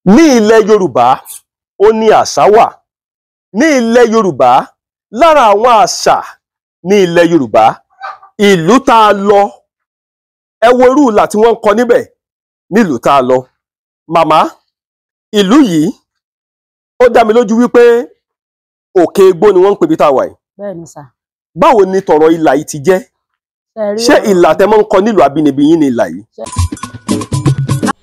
Ní ilẹ̀ Yorùbá ó ní àṣà wà. Ní ilẹ̀ Yorùbá, lára àwọn àṣà ní ilẹ̀ Yorùbá, ìlú tá a lọ, ẹ wo irú ìlà tí wọ́n ń kọ níbẹ̀ nílùú tá a lọ. Màmá, ìlú yìí ó dá mi lójú wípé Òkè Igbó ni wọ́n ń pè bí tá a wà yìí. Bẹ́ẹ̀ ni sà. Báwo ni tọ̀rọ̀ ìlà yìí ti jẹ́? Ṣé ìlà tẹ́ mọ́ ń kọ nílùú abínibí yín ni ìlà yìí?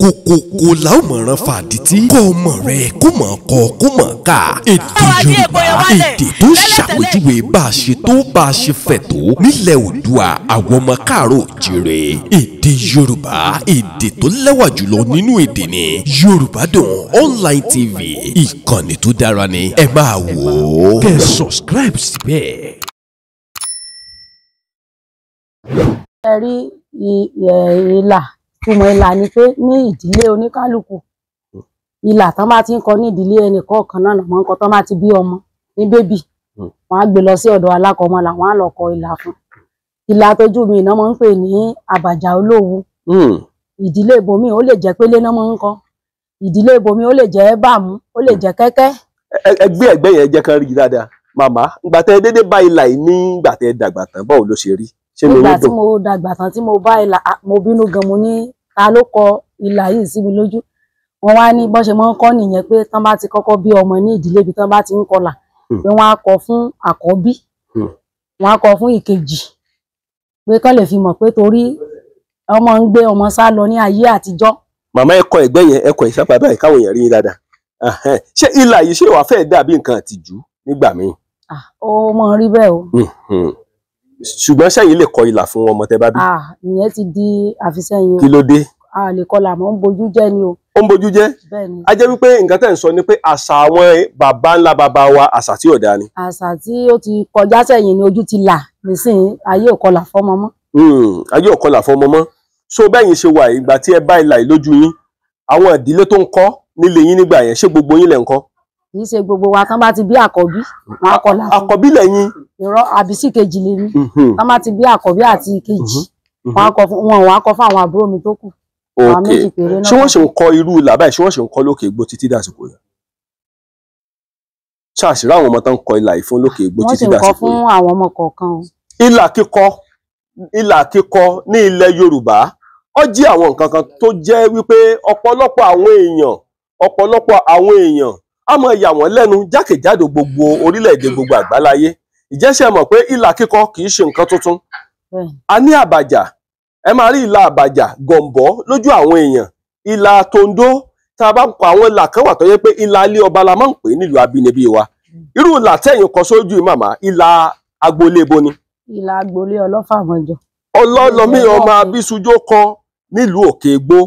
Kòkòkò la ó mọ̀ràn fàdítì kọ́ ọmọ rẹ kó mọ̀ kọ́ kó mọ̀ ká. Èdè Yorùbá, èdè tó ṣàpèjúwe bá a ṣe tó bá a ṣe fẹ̀ tó nílẹ̀ Oòduà, àwọn ọmọ káàárọ̀ òjìrè. Èdè Yorùbá, èdè tó lẹ́wà jùlọ nínú èdè ni. Yorùbá Dùn Online TV, ìkànnì tó dára ni, ẹ máa wò ó, kẹ́ ẹ subscribe síbẹ̀. Ẹ rí ìlà, túmọ̀ ìlà ni pé ní ìdílé oníkálukú, ìlà tán bá ti ń kọ ní ìdílé ẹnì kọ̀ọ̀kan náà làwọn ń kọ. Tán bá ti bí ọmọ ní bébì, wọn á gbé lọ sí ọ̀dọ̀ alákọ̀ọ́mọ, làwọn á lọ kọ ìlà fún. Ìlà tójú mi iná máa ń pè ní àbàjá olówu. Ìdílé ibòmí ó lè jẹ́ pélé náà máa ń kọ, ìdílé ibòmí ó lè jẹ́ bàmú, ó lè jẹ́ kẹ́kẹ́. Ẹgbẹ́ ẹgbẹ́ yẹn jẹ́ kán rí dáadáa. Màmá, ìgbà tẹ́ dédé bá ìlà yìí nígbà tẹ́ dàgbà tán, báwo ló ṣe rí? Nígbà tí mo dàgbà tán tí mo bá ìlà, mo bínú gan. Mo ní ta ló kọ ìlà yìí sí mi lójú? Wọ́n wá ní bọ́n ṣe máa ń kọ́ nìyẹn, pé tán bá ti kọ́kọ́ bí ọmọ ní ìdílé ibi tán bá ti ń kọlà, pé wọ́n á kọ fún àkọ́bí, wọ́n á kọ fún ìkejì, pé kán lè fi mọ̀ pé torí ọmọ ń gbé ọmọ sá lọ ní ayé àtijọ́. Màmá, ẹ kọ ẹ̀gbẹ́ yẹn, ẹ kọ ìsápá báyìí káwọn èèyàn rí yín dáadáa. Ṣé ìlà yìí ṣé wàá fẹ́ẹ̀ dàbí nǹkan àtìjú nígbà míì? Ó mọ rí bẹ́ẹ̀ o. Ṣùgbọ́n sẹ́yìn lè kọ ìlà fún ọmọ tẹ́ bá bí? Ìyẹn ti di àfisẹ́yìn o. Kí ló dé? A lè kọlà mọ́, ń bojú jẹ́ ni o. Ó ń bojú jẹ́? Bẹ́ẹ̀ ni. A jẹ́ wípé nǹkan tẹ́ ń sọ ni pé àṣà àwọn bàbá ńlá bàbá wa, àṣà tí ò dáa ni. Àṣà tí ó ti kọjá sẹ́yìn ni, ojú ti là nísìnyí, ayé ò kọlà fọ́mọ mọ́. Ayé ò kọlà fọ́mọ mọ́. So bẹ́yìn ṣe wà, ìgbà tí ẹ bá ìlà yìí lójú yín, àwọn ìdílé tó ń kọ́ nílé yín nígbà yẹn, ṣé gbogbo yín lẹ̀ ń kọ́? Kì í ṣe gbogbo wa. Tán bá ti bí àkọ́bí, wọn á kọlà fún. Àkọ́bí lẹ́yìn? Irọ́, àbísí kejì lèmi. Tán bá ti bí àkọ́bí àti ìkejì, wọn á kọ fún wọn, wọn á kọ fún àwọn àbúrò mi tó kù. Ok, ṣé wọ́n ṣe ń kọ irú ìlà báyìí, ṣé wọ́n ṣe ń kọ lókè Igbó títí dàsìkò yìí? Ṣáàṣìrá àwọn ọmọ tán ń kọ ìlà yìí fún lókè Igbó títí dàsìkò yìí? Wọ́n sì ń kọ fún àwọn ọmọ kọ̀ọ̀kan o. Ìlà kíkọ, ìlà kíkọ ní ilẹ̀ Yorùbá, ó jẹ́ àwọn nǹkan kan tó jẹ́ wípé ọ̀pọ̀lọpọ̀ àwọn èèyàn, ọ̀pọ̀lọpọ̀ àwọn èèyàn á máa yà wọ́n lẹ́nu jákèjádò gbogbo orílẹ̀-èdè, gbogbo àgbáláyé. Ìjẹ́sẹ̀ mọ̀ pé ìlà kíkọ kì í ṣe nǹkan tuntun. A ní àbàjá, ẹ máa rí ìlà àbàjá gọ̀m̀bọ́ lójú àwọn èèyàn, ìlà tòǹdó tá a bá ń kọ. Àwọn ìlà kan wà tó yẹ pé ìlà ilé ọba la máa ń pè nílùú abínibí wa. Irú ìlà tẹ̀yìn kọ sójú màmá, ìlà agboolé bo ni? Ìlà agboolé Ọlọ́fàmọ̀jọ. Ọlọ́lọ́mí ọmọ abísújó kọ nílùú Òkè Igbó.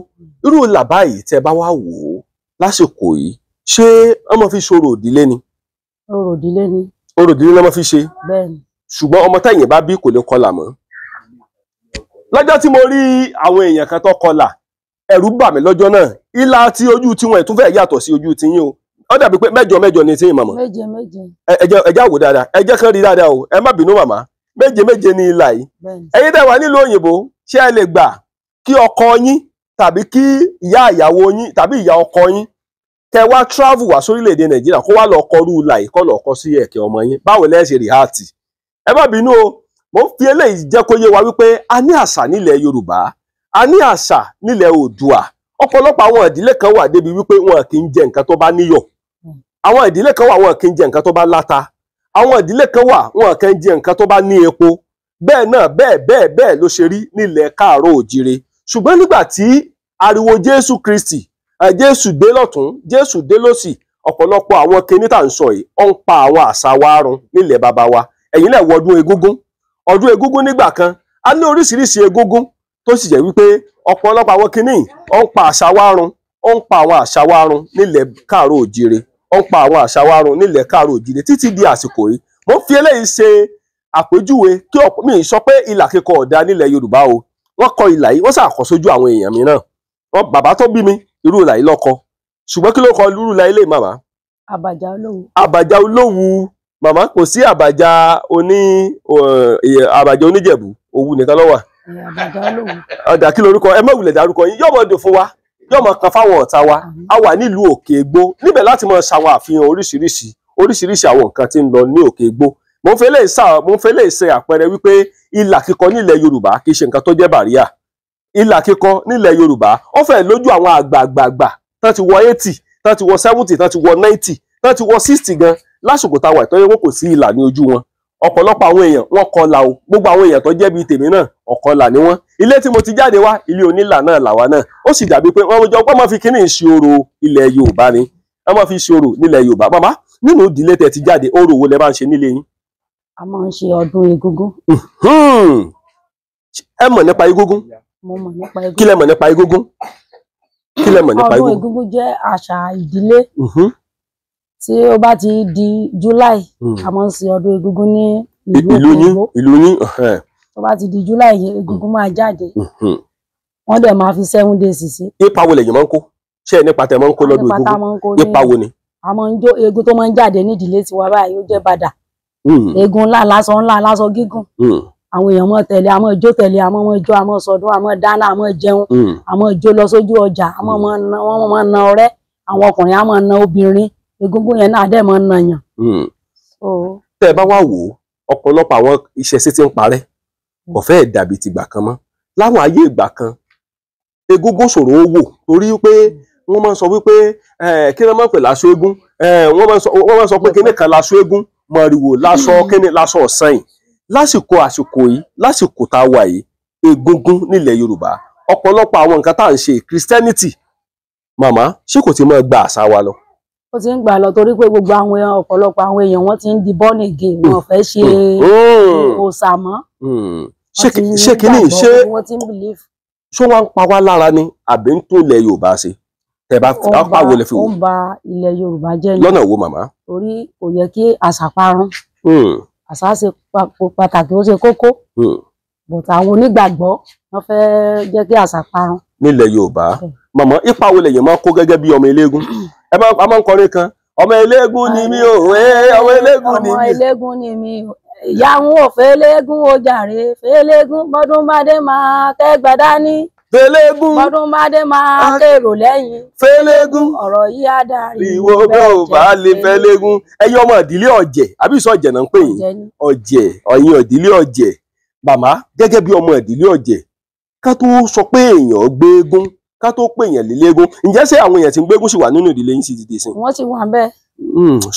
Irú ìlà báyìí tẹ bá wá wò ó lásìkò yìí, ṣé ọmọ fi ṣorò ìdílé ni? Orò ìdílé ni. Orò ìdílé lọmọ fi ṣe. Bẹ́ẹ̀ni. Ṣùgbọ́n ọmọ tẹ̀yìn bá bí kò lè kọlà mọ́. Lọ́jọ́ tí mo rí àwọn èèyàn kan tó kọlà, ẹ̀rù bà mí lọ́jọ́ náà. Ìlà tí ojú tiwọn ẹ̀ tún fẹ́ yàtọ̀ sí ojú tiyín o. Ó dàbí pé mẹ́jọ mẹ́jọ ni tiyín, màmá. Méje méje. Ẹ jẹ́ àwò dáadáa, ẹ jẹ́ kán rí dáadáa o, ẹ má bínú màmá. Méje méje ni ìlà yìí. Ẹ̀yin tẹ́ wà nílùú òyìnbó, ṣé ẹ lè gbà kí ọkọ yín tàbí kí ìyá ìyàwó yín tàbí ìyá ọkọ yín kẹ wá travel wá sórílẹ̀-èdè Nàìjíríà kó wá lọ kọrú ìlà yìí, kó lọ kọ sí ẹ̀kẹ́ ọmọ yín? Báwo lẹ́ ṣe rìháàtì? Ẹ má bínú o, mo ń fi eléyìí jẹ́ kó yé wa wípé a ní àṣà nílẹ̀ Yorùbá, a ní àṣà nílẹ̀ Oòduà. Ọ̀pọ̀lọpọ̀ àwọn ìdílé kan wà débi wípé wọn kì í jẹ nǹkan tó bá níyọ̀. Àwọn ìdílé kan wà, wọn kì í jẹ nǹkan tó bá láta. Àwọn ìdílé kan wà, wọn kì í jẹ nǹkan tó bá ní epo. Bẹ́ẹ̀ náà, bẹ́ẹ̀ bẹ́ẹ̀ bẹ́ẹ̀ ló ṣe rí nílẹ̀ káàárọ̀ òjire. Ṣùgbọ́n nígbà tí ariwo Jésù Kristi, Jésù dé lọ́tún, Jésù dé lósì, ọ̀pọ̀lọpọ̀ àwọn kinní tá à ń sọ yìí ó ń pa àwọn àṣà wa run nílẹ̀ bàbá wa. Ẹ̀yin náà wọ ọdún egúngún, ọdún egúngún nígbà kan, a ní oríṣiríṣi egúngún, tó sì jẹ́ wípé ọ̀pọ̀lọpọ̀ àwọn kinní ó ń pa àṣà wa run, ó ń pa àwọn àṣà wa run nílẹ̀ káàárọ̀ òjire, ó ń pa àwọn àṣà wa run nílẹ̀ káàárọ̀ òjire títí di àsìkò yìí. Mo fi eléyìí ṣe àpèjúwe kí ọ̀pọ̀ mi sọ pé ìlà kíkọ ọ̀dà nílẹ̀ Yorùbá o. Wọ́n kọ ìlà yìí, wọ́n ṣàkọ sójú àwọn èèyàn mìíràn. Wọ́n bàbá tó bí mi, irú ìlà yìí lọ́kọ. Ṣùgbọ́n kí ló kọ irú ìlà ilé, màmá? Àbàjá olówu. Àbàjá olówu. Màmá, kò sí àbàjá oní àbàjá oníjẹ̀bú, òwu nìkan ló wà. Àbàjá olówu. Ọ̀dà, kí lorúkọ? Ẹ má wulẹ̀ dárúkọ yín, yóò mọ̀ dùn fún wa, Yóò máa kan fáwọn ọ̀tá wa. A wà nílùú Òkè Igbó, níbẹ̀ láti máa ṣàwọn àfihàn oríṣiríṣi oríṣiríṣi àwọn nǹkan tí ń lọ ní Òkè Igbó. Mo ń fẹ́ lè ṣe àpẹẹrẹ wípé ìlà kíkọ nílẹ̀ Yorùbá kì í ṣe nǹkan tó jẹ́ bàríà. Ìlà kíkọ nílẹ̀ Yorùbá ó fẹ́ lójú àwọn àgbààgbààgbà tán ti wọ 80, tán ti wọ 70, tán ti wọ 90, tán ti wọ 60 gan lásìkò táwa ìtọ́jú wọn kò sí ìlà ní ojú wọn. Ọ̀pọ̀lọpọ̀ àwọn èèyàn wọ́n kọlà o. Gbogbo àwọn èèyàn tó jẹ́ bíi tèmi náà ọ̀kọlà ni wọ́n. Ilé tí mo ti jáde wá, ilé onílà náà làwa náà. Ó sì dàbí pé wọ́n jọ pé wọ́n fi kíní ṣe orò ilẹ̀ Yorùbá ni. Wọ́n máa fi ṣe orò nílẹ̀ Yorùbá. Màmá, nínú ìdílé tẹ́ ti jáde, orò wo lẹ bá ń ṣe nílé yín? A máa ń ṣe ọdún egúngún. Ẹ mọ̀ nípa egúngún? Mo mọ̀ nípa egúngún. Kí lẹ mọ̀ nípa egúngún? Kí lẹ mọ̀ nípa egúngún? Ọdún egúngún jẹ́ àṣà ìdílé. Tí ó bá ti di July, a máa ń ṣe ọdún egúngún ní ìlú yín. Ìlú yín. Tó bá ti di July yẹn, egúngún máa jáde. Wọ́n dẹ̀ máa fi 7 days sí. Ipa wo lẹ̀yin máa ń kó? Ṣé ẹ nípa tẹ máa ń kó lọ́dún egúngún? Ipa wo ni? A máa ń jó eégún tó máa ń jáde nídìílé tiwa báyìí, ó jẹ́ bàdà. Eégún ńlá lásán, ńlá lásán gígùn. Àwọn èèyàn mọ tẹ̀lé, a máa jó tẹ̀lé, a máa jó, a máa sọdún, a máa dáná, a máa jẹun, a máa jó lọ sójú ọjà, a máa na ọ̀rẹ́, àwọn ọkùnrin a máa na obìnrin. Egúngún yẹn náà dẹ̀ máa ń nàyàn. Tẹ́ ẹ bá wá wò ó, ọ̀pọ̀lọpọ̀ àwọn ìṣẹ̀ṣe tí ń parẹ́ kò fẹ́ẹ̀ dàbí tìgbà kan mọ́. Láwọn ayé ìgbà kan, egúngún ṣòro ó wò torí pé wọ́n máa ń sọ wípé kí wọ́n máa ń pè láṣọ eégún, wọ́n máa ń sọ pé kíní kan láṣọ eégún, mọ̀rìwò láṣọ kíní láṣọ ọ̀sán yìí. Lásìkò àsìkò yìí, lásìkò tá a wà yìí, egúngún nílẹ̀ Yorùbá, ọ̀pọ̀lọpọ̀ àwọn nǹkan tá à ń ṣe Christianity, màmá, ṣé kò ti máa gba àṣà wa lọ? Ó ti ń gbà lọ torí pé gbogbo àwọn ọ̀pọ̀lọpọ̀ àwọn èèyàn wọ́n ti ń di born again, wọn fẹ́ ṣe òòṣà mọ́. Ṣé kìíní ṣé ṣó wá ń pa wá lára ni àbí ń tún ilẹ̀ Yorùbá ṣe? Tẹ́ bá pa wo lẹ fi wò? Ó ń ba ilẹ̀ Yorùbá jẹ́ ni. Lọ́nà wo màmá? Torí kò yẹ kí àṣà parun. Àṣà ṣe pàtàkì, ó ṣe kókó. But àwọn onígbàgbọ́ wọ́n fẹ́ jẹ́ kí àṣà parun. Nílẹ̀ Yorùbá, màmá, ipa wo lẹ̀yin máa kó gẹ́gẹ́ bí ọmọ eléégún? Ẹ máa ń kọrin kan, ọmọ eléégún ni mí o, ọmọ eléégún ni mí. Ọmọ eléégún ni mí o, ìyá ń wò fẹ́lẹ́gún o jàre, fẹ́lẹ́gún bọ́dún bá dé máa kẹ́gbà dání. Fẹ́lẹ́gún bọ́dún bá dé máa kérò lẹ́yìn. Fẹ́lẹ́gún ọ̀rọ̀ yìí á darí. Ìwọ bẹ́ẹ̀ ò bá lè fẹ́lẹ́gún. Ẹ̀yin ọmọ ìdílé ọ̀jẹ̀, àbí ìsọ ọ̀jẹ̀ náà ń pè yín? Ọ̀jẹ̀, ọ̀yin ìdílé ọ̀jẹ̀. Màmá, gẹ́gẹ́ bí ọmọ ìdílé ọ̀jẹ̀, ká tó sọ pé èèyàn gbéégún, ká tó pè yàn lélégún, ǹjẹ́ ṣé àwọn èèyàn tí ń gbégún sì wà nínú ìdílé yín sí dìde sí? Wọ́n sì wà bẹ́ẹ̀.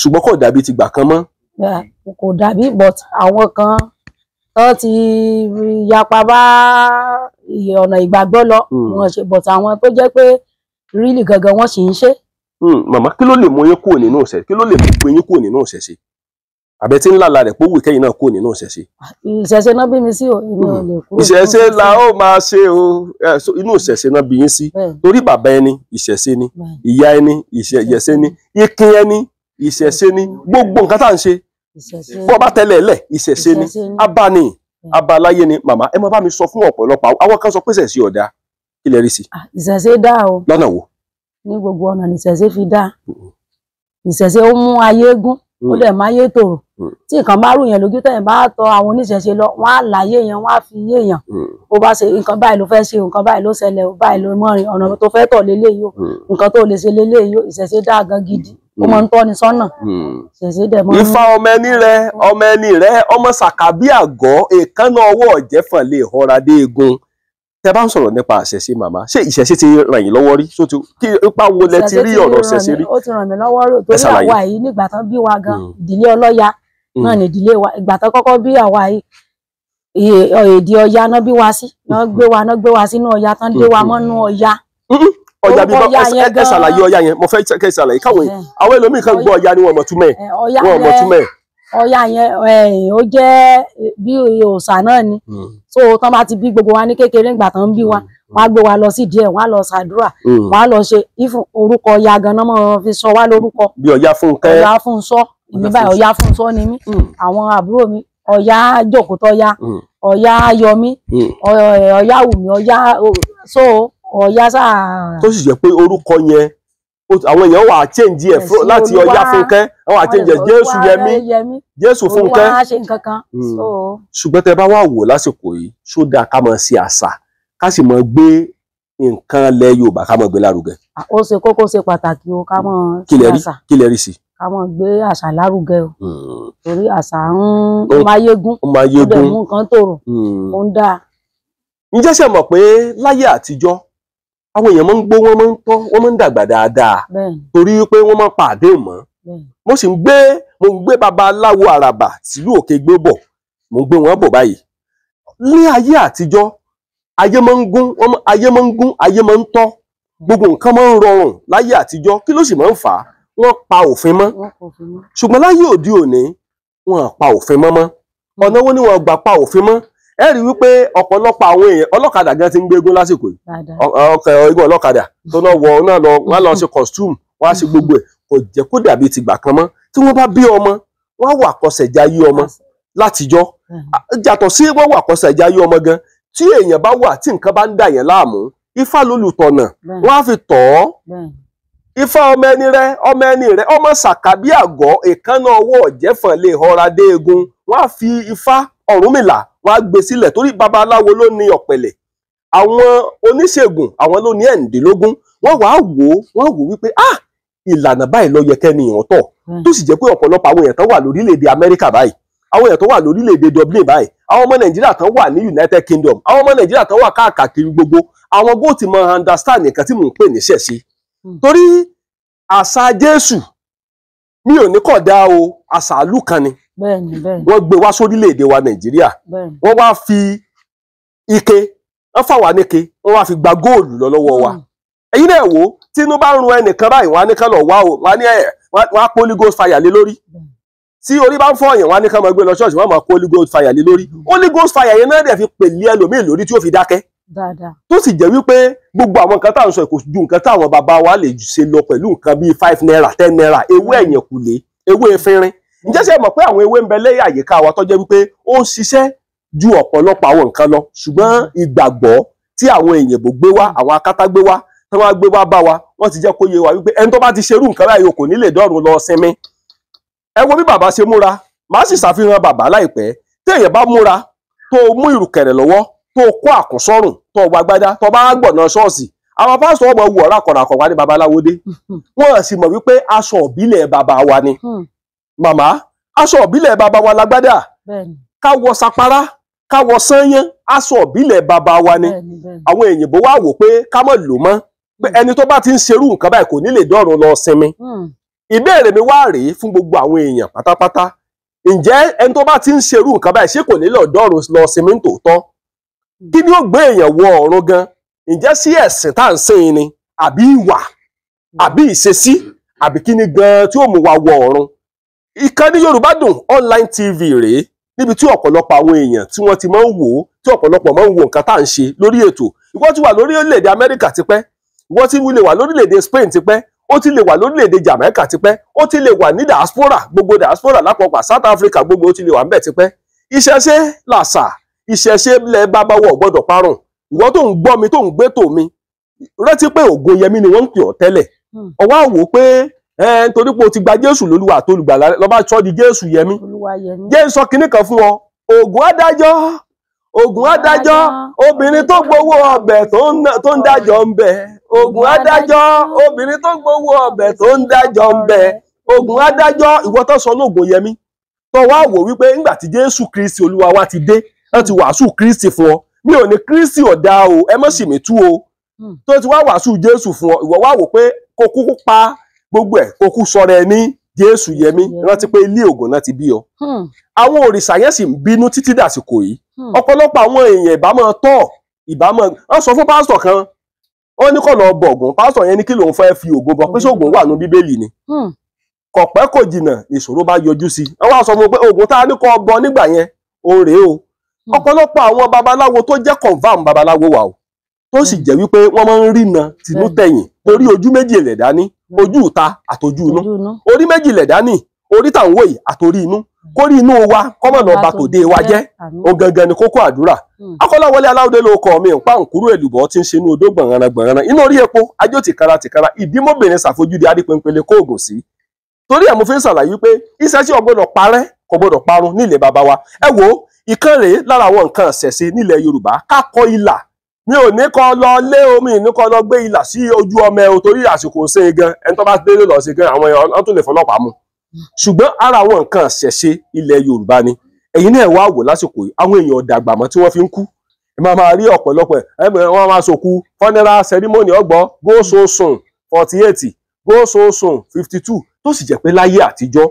Ṣùgbọ́n kò dàbí ti gbà kan mọ́. Kò dàbí, but àwọn kan tó ti yapa bá ọ̀nà ìgbàgbọ́ lọ, wọ́n ṣe, but àwọn tó jẹ́ pé rílì gangan wọ́n sì ń ṣe. Màmá, kí ló lè mú yín kúrò nínú ìṣẹ̀? Kí ló lè mú yín kúrò nínú ìṣẹ̀ṣe? Àbẹ tí ń lálàá rẹ̀ pé ó wù kẹ́yìn náà kúrò nínú ìṣẹ̀ṣe. Ìṣẹ̀ṣe náà bí mi sí o, èmi ò lè kúrò. Ìṣẹ̀ṣe la ó máa ṣe o, inú ìṣẹ̀ṣe náà bí yín sí. Torí bàbá ẹni ìṣẹ̀ṣe ni, ìyá ẹni ìṣẹ̀ṣe ni, ìkin ẹni ìṣẹ̀ṣe ni, gbogbo nǹkan tá à ń ṣe. Bọ́ bá tẹ́lẹ̀ lẹ̀, ìṣẹ̀ṣe ni, abáni, abaláyé ni. Màmá, ẹ má bá mi sọ fún ọ̀pọ̀lọpọ̀ àwọn kan sọ pé ìṣẹ̀ṣe ọ̀dà, kí lẹ rí sí? Ìṣẹ̀ṣe dá o. Lọ́nà wo? Ní gbogbo ọ̀nà ni ìṣẹ̀ṣe fi dá. Ìṣẹ̀ṣe ó mú ayé gún, ó dẹ̀ máa yé tòrò. Tí nǹkan bá rú yẹn lójú, tẹ̀yìn bá tọ àwọn oníṣẹ̀ṣe lọ, wọ́n á láyé yẹn, wọ́n á fi yé yẹn. Bó bá ṣe nǹkan báyìí ló fẹ́ ṣe, nǹkan báyìí ló ṣẹlẹ̀, báyìí ló mọ́rin, ọ̀nà tó fẹ́ tọ̀ léléyìí o, nǹkan tó lè ṣe léléyìí o. Ìṣẹ̀ṣe dá gan gidi, ó máa ń tọ́ni sọ́nà. Ìṣẹ̀ṣe dẹ̀ mọ́. Ifá ọmọ ẹni rẹ, ọmọ ẹni rẹ, ọmọ sàkàbí àgọ́, èékánná ọwọ́ ọ̀jẹ̀fọ̀n lè họra dé egun. Tẹ́ bá ń sọ̀rọ̀ nípa ìṣẹ̀ṣe màmá, ṣé ìṣẹ̀ṣe ti ràn yín lọ́wọ́ rí? Kí ipa wo lẹ ti rí ọ̀rọ̀ ìṣẹ̀ṣe rí? Ó ti ràn mí lọ́wọ́ rí, torí àwa yìí nígbà tán bí wa gan, ìdílé ọlọ́ya náà ní ìdílé wa. Ìgbà tán kọ́kọ́ bí àwa yìí, èdè Ọya náà bí wa sí, náà gbé wa sínú Ọya, tán dé wa mọ́nú Ọya. Ọya bí ẹ ṣàlàyé Ọya yẹn, mo fẹ́ kẹ́ ṣàlàyé káwọn àwọn ẹlòmíì kan gbọ́ Ọya ni wọ́n mọ̀ túmẹ̀. Ọya yẹn ó jẹ́ bí òòṣà náà ni. So tán bá ti bí gbogbo wa ní kékeré, ìgbà tán ń bí wa, wọ́n á gbé wa lọ sí díẹ̀, wọ́n á lọ ṣàdúrà, wọ́n á lọ ṣe ìfún orúkọ Ọya ganan mọ́ fi sọ wá lórúkọ. Bí Ọya Fúnkẹ́. Ọya Fúnṣọ́, èmi báyìí Ọya Fúnṣọ́ ni mí. Àwọn àbúrò mi, Ọya Jòkótọ́ya, Ọya Yọmí, Ọya Wùmí, Ọya so Ọya sáà. Tó sì jẹ́ pé orúkọ yẹn àwọn èèyàn wà change ẹ̀ láti Ọya Fúnkẹ́, àwọn àchange ẹ̀ Jésù Yẹmí, Jésù Fúnkẹ́. Ṣùgbọ́n tẹ bá wà wò lásìkò yìí, ṣó dáa ká máa ṣe àṣà, ká sì máa gbé nǹkan lẹ Yorùbá ká máa gbé lárugẹ? Ó ṣe kókó, ṣe pàtàkì o, ká mọ̀ Kí lẹ rí, àṣà, kí lẹ rí sí? ká mọ̀ gbé àṣà lárugẹ o, torí àṣà ń Ó- máyégún, Ó máa ó dẹ̀ yégún. mú nǹkan tòrò, ó ń dáa. Ǹjẹ́ ṣe mọ̀ pé láyé àtijọ́ àwọn èèyàn máa ń gbó, wọ́n máa ń tọ́, wọ́n máa ń dàgbà dáadáa, Bẹ́ẹ̀ni. torí pé wọ́n máa ń pa àdéhùn mọ́. Bẹ́ẹ̀ni. Mo sì ń gbé, mo ń gbé babaláwo àràbà sílùú Òkè Igbó bọ̀, mo ń gbé wọn bọ̀ báyìí. Ní ayé àtijọ́ ayé máa ń gún, ayé máa ń gún, ayé máa ń tọ́, gbogbo nǹkan máa ń rọrùn láyé àtijọ́. Kí ló sì máa ń fà á? Wọ́n pa òfin mọ́. Wọn kò fi mọ́. Ṣùgbọ́n láyé òde òní wọn à pa òfin mọ́ mọ́. Ọ̀nà wo ni wọ́n gbà pa òfin mọ́? Ẹ rí wípé ọ̀pọ̀lọpọ̀ àwọn èèyàn ọlọ́kadà gan ti ń gbégún lásìkò yìí. Dáadáa. Ọkọ̀ igun ọlọ́kadà tó náà wọ náà lọ, wọ́n á lọ ṣe costume, wọ́n á ṣe gbogbo ẹ̀, kò jẹ́ kó dàbí tìgbà kan mọ́. Tí wọ́n bá bí ọmọ, wọ́n á wà kọsẹ̀jayé ọmọ látijọ́. Yàtọ̀ sí wọ́n wà kọsẹ̀jayé ọmọ gan, tí èèyàn bá wà tí nǹkan bá ń dà yẹn láàmú, Ifá lólùtọ̀nà, wọ́n á fi tọ̀ ọ́. Ifá ọmọ ẹni rẹ, ọmọ ẹni rẹ, ọmọ sàkàbí àgọ́, èékánná ọwọ́ ọ̀jẹ̀fọ̀n lè họra dé egun. Wọ́n á fi Ifá Ọ̀rúnmìlà, wọ́n á gbé sílẹ̀, torí babaláwo ló ní ọ̀pẹ̀lẹ̀, àwọn oníṣègùn àwọn ló ní ẹ̀ǹdínlógún. Wọ́n wàá wò ó, wọ́n wò wípé ah, ìlànà báyìí ló yẹ kẹ́ni ìwọ̀n tọ̀. Tó sì jẹ́ pé ọ̀pọ̀lọpọ̀ àwọn èèyàn tán wà lórílẹ̀‐èdè Amẹ́ríkà báyìí, àwọn èèyàn tó wà lórílẹ̀‐èdè Dublin báyìí, àwọn ọmọ Nàìjíríà tán wà ní United Kingdom, àwọn ọmọ Nàìjíríà tán wà káàkiri gbogbo, àwọn góò ti mọ understand nǹkan tí mò ń pè ní ṣẹ̀ṣe. Torí àṣà Jésù mi ò ní kọ̀ dá o, àṣà ìlú kan ni. Bẹ́ẹ̀ni, bẹ́ẹ̀ni. Wọ́n gbé wá sórílẹ̀‐èdè wa Nàìjíríà. Bẹ́ẹ̀ni. Wọ́n wá fi ike, wọ́n fà wá níke, wọ́n wá fi gba góòlù lọ lọ́wọ́ wa. Ẹ̀yin náà wò ó, tínú bá ń run ẹnìkan báyìí, wọ́n á ní kán lọ wá o, wọ́n á ní ẹ̀, wọ́n á Holy Ghost fire lé lórí. Tí orí bá ń fọ́ yẹn, wọ́n á ní kán máa gbé lọ ṣọ́ọ̀ṣì, wọ́n máa kó Holy Ghost fire lé lórí. Holy Ghost fire yẹn náà dẹ̀ fi pèlé ẹlòmíì lórí tí ó fi dákẹ́. Dáadáa. Tó sì jẹ́ wípé gbogbo àwọn nǹkan tá à ń sọ kò ju nǹkan táwọn bàbá wa lè ṣe lọ pẹ̀lú nǹkan bíi 5 naira, 10 naira, ewé ẹ̀yìnkùlé, ewé efinrin. Ǹjẹ́ ṣe mọ̀ pé àwọn ewé ń bẹ lẹ́yìn àyíká wa tó jẹ́ wípé ó ń ṣiṣẹ́ ju ọ̀pọ̀lọpọ̀ àwọn nǹkan lọ, ṣùgbọ́n ìgbàgbọ́ tí àwọn èyìnbó gbé wá, àwọn akátá gbé wá, tí wọ́n gbé wá bá wa, wọ́n ti jẹ́ kó yé wa wípé ẹni tó bá ti ṣerú nǹkan báyìí kò ní lè dọ́run lọ sinmi. Ẹ wo bí bàbá ṣe múra, màá sì ṣàfihàn bàbá láìpẹ́. Tí èèyàn bá múra tó mú ìrùkẹ̀rẹ̀ lọ́wọ́, tó kó àkùnsọ́rùn, tó wọ agbádá, tó bá gbọ̀nà ṣọ́ọ̀ṣì, àwọn pásítọ̀ ọmọ wù ọ̀rá kọ̀ràkọ̀ wá ní babaláwo dé. Wọ́n sì mọ̀ wípé aṣọ ìbílẹ̀ bàbá wa ni. Màmá, aṣọ ìbílẹ̀ bàbá wa lágbádá, ká wọ sapara, ká wọ sányán, aṣọ ìbílẹ̀ bàbá wa ni. Àwọn èyìnbó wá wò pé ká má lò mọ́, pé ẹni tó bá ti ń ṣerú nǹkan báyìí kò ní lè dọ́run lọ sinmi. Ìbéèrè mi wá rèé fún gbogbo àwọn èèyàn pátápátá, ǹjẹ́ ẹni tó bá ti ń ṣerú nǹkan báyìí ṣé kò ní lọ dọ́run lọ sinmi ní tòótọ́? Kí ni ó gbé èèyàn wọ ọ̀run gan? Ǹjẹ́ sí ẹ̀sìn tá à ń sìn ni, àbí ìwà, àbí ìṣesí, àbí kí ni gan tí ó mú wa wọ ọ̀run? Ìkànnì Yorùbá Dùn Online TV rèé, níbi tí ọ̀pọ̀lọpọ̀ àwọn èèyàn tí wọ́n ti máa ń wò ó, tí ọ̀pọ̀lọpọ̀ máa ń wo nǹkan tá à ń ṣe lórí ètò. Ìwọ ti wà lórílẹ̀‐èdè Amẹ́ríkà tipẹ́, ìwọ ti lè wà lórílẹ̀‐èdè Spain tipẹ́, ó ti lè wà lórílẹ̀‐èdè Jamaica tipẹ́, ó ti lè wà ní diaspora, gbogbo diaspora lápapọ̀ South Africa gbogbo ó ti lè wà ńbẹ̀ tipẹ́. Ìṣẹ̀ṣe làṣà, ìṣẹ̀ṣe lẹ bàbá wọ̀ gbọ́dọ̀ parun. Ìwọ tó ń gbọ́ mi, tó ń gbé tò mi, rántí pé Ògúnyẹmí ni wọ́n ń pè ọ́ tẹ́lẹ̀. Ó wá wò pé nítorí pé o ti gba Jésù lólúwa àtolùgbàlà, ló bá sọ di Jésù Yẹmí. Jẹ́ ń sọ kinní kan fún ọ, Ògún adájọ́, Ògún adájọ́, obìnrin tó gbowó ọbẹ̀ tó ń dájọ́ ń bẹ. Ògún adájọ́, obìnrin tó gbowó ọbẹ̀ tó ń dájọ́ ń bẹ. Ògún adájọ́, ìwọ tó sọ lóògùn Yẹmí, tó wá wò wípé ńgbà tí Jésù Kristi Olúwa wa ti dé, wọ́n ti wàásù Kristi fún ọ. Mi ò ní Kristi ọ̀dà o, ẹ mọ̀ sì mí tú o. Tó ti wá wàásù Jésù fún ọ, ìwọ wá wò pé kó kúkú pa gbogbo ẹ̀, kó kú sọ̀rọ̀ ẹ ní Jésù Yẹmí. Rántí pé ilé Ògùn náà ti bí ọ. Àwọn òrìṣà yẹn sì ń bínú títí dàsìkò yìí. Ọ̀pọ̀lọpọ̀ àwọn èèyàn ìbámọ̀ tọ̀, ìbámọ̀ wọ́n sọ fún pásítọ̀ kan, wọ́n ní kó lọ bọ̀gùn. Pásítọ̀ yẹn ní kí lòun fẹ́ fi Ògùn bọ, pé ṣóògùn wà ní Bíbélì ni. Kò pẹ́ kò jìnnà ìṣòro bá yọjú sí i. Wọ́n wá sọ fún un pé Ògùn tá a ní kó bọ nígbà yẹn òun rèé o. Ọ̀pọ̀lọpọ̀ àwọn babaláwo tó jẹ́ confam babaláwo wà o, tó sì jẹ́ wípé wọ́n máa ń rìnà tìǹú tẹ̀yìn, torí ojú méjì lẹ̀ dání, ojú ìta àtọjú inú. Orí méjì lẹ̀ dání, orí tà ń wò yìí àtòrí inú. Kórí inú wa kọ́mọ̀ lọ bà tòde wa jẹ́, òun gangan ni kókó àdúrà. Akọ́láwọlé Aláwọ̀dé ló kọ́ mi, nǹpa nkúrú èlùbọ́ tí ń ṣe inú odó gbọ̀nràn gbọ̀nràn, inú orí epo ajó tìkara tìkara, ìdímọ̀bìnrin ṣàfojúdi adípẹ́ńpẹ́lẹ́ kóògùn sí. Torí ẹ̀ mo fi ń ṣàlàyé pé iṣẹ́ tí ó gbọ́dọ̀ parẹ́ kò gbọ́dọ̀ parun nílẹ̀ bàbá wa. Ẹ wo ìkan rèé lára àwọn nǹkan ṣẹ̀ṣe nílẹ̀ Yorùbá, ká kọ ilà Mi ò ní kọ́ lọ lé omi, ní kọ́ lọ gbé ilà sí ojú ọmọ ẹ o, torí àsìkò ṣe é gan, ẹni tó bá délé lọ ṣe gan, àwọn èèyàn tó lè fọlọ́pàá mú. Ṣùgbọ́n ara àwọn nǹkan ṣẹ̀ṣe ilẹ̀ Yorùbá ni. Ẹ̀yin náà wá wò lásìkò yìí, àwọn èèyàn dàgbà mọ́ tí wọ́n fi ń kú. Ẹ máa máa rí ọ̀pọ̀lọpọ̀ ẹ̀, wọ́n máa sòkú funeral ceremony ọgbọ́n go so soon 48, go so soon 52, tó sì jẹ́ pé láyé àtijọ́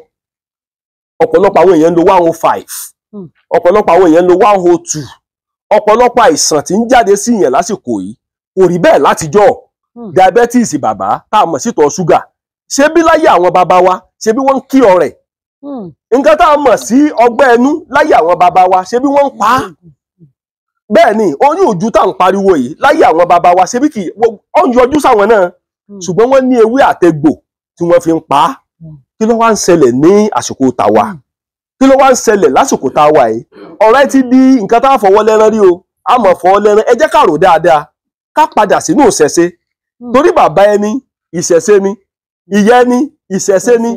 ọ̀pọ̀lọpọ̀ àwọn èèyàn ń lo 105, ọ̀pọ̀lọpọ̀ àwọn èèyàn ń lo 102. Ọ̀pọ̀lọpọ̀ àìsàn tí ń jáde sí yẹn lásìkò yìí kò rí bẹ́ẹ̀ látijọ́. Diabetes bàbá tá a mọ̀ sí ìtọ̀ ṣúgà, ṣé bí láyé àwọn bàbá wa ṣé bí wọ́n ń kí ọrẹ̀? Nǹkan tá a mọ̀ sí ọgbẹ́ ẹnu láyé àwọn bàbá wa ṣé bí wọ́n ń pa á? Bẹ́ẹ̀ ni oyún ojú tá à ń pariwo yìí láyé àwọn bàbá wa ṣé bí kì í ó ń yọjú sáwọn náà, ṣùgbọ́n wọ́n ní ewé àtegbò tí wọ́n fi ń pa á. Kí ló wá ń ṣẹlẹ̀ ní àsìkò tàwa? Kí ló wá ń ṣẹlẹ̀ lásìkò tá a wà yìí? Ọ̀rẹ́ ti di nǹkan tá a fọwọ́ lẹ́rán rí o, a mọ̀ fọwọ́ lẹ́rán. Ẹ jẹ́ ká rò dáadáa, ká padà sínú ìṣẹ̀ṣe. Torí bàbá ẹni ìṣẹ̀ṣe ni, ìyá ẹni ìṣẹ̀ṣe ni,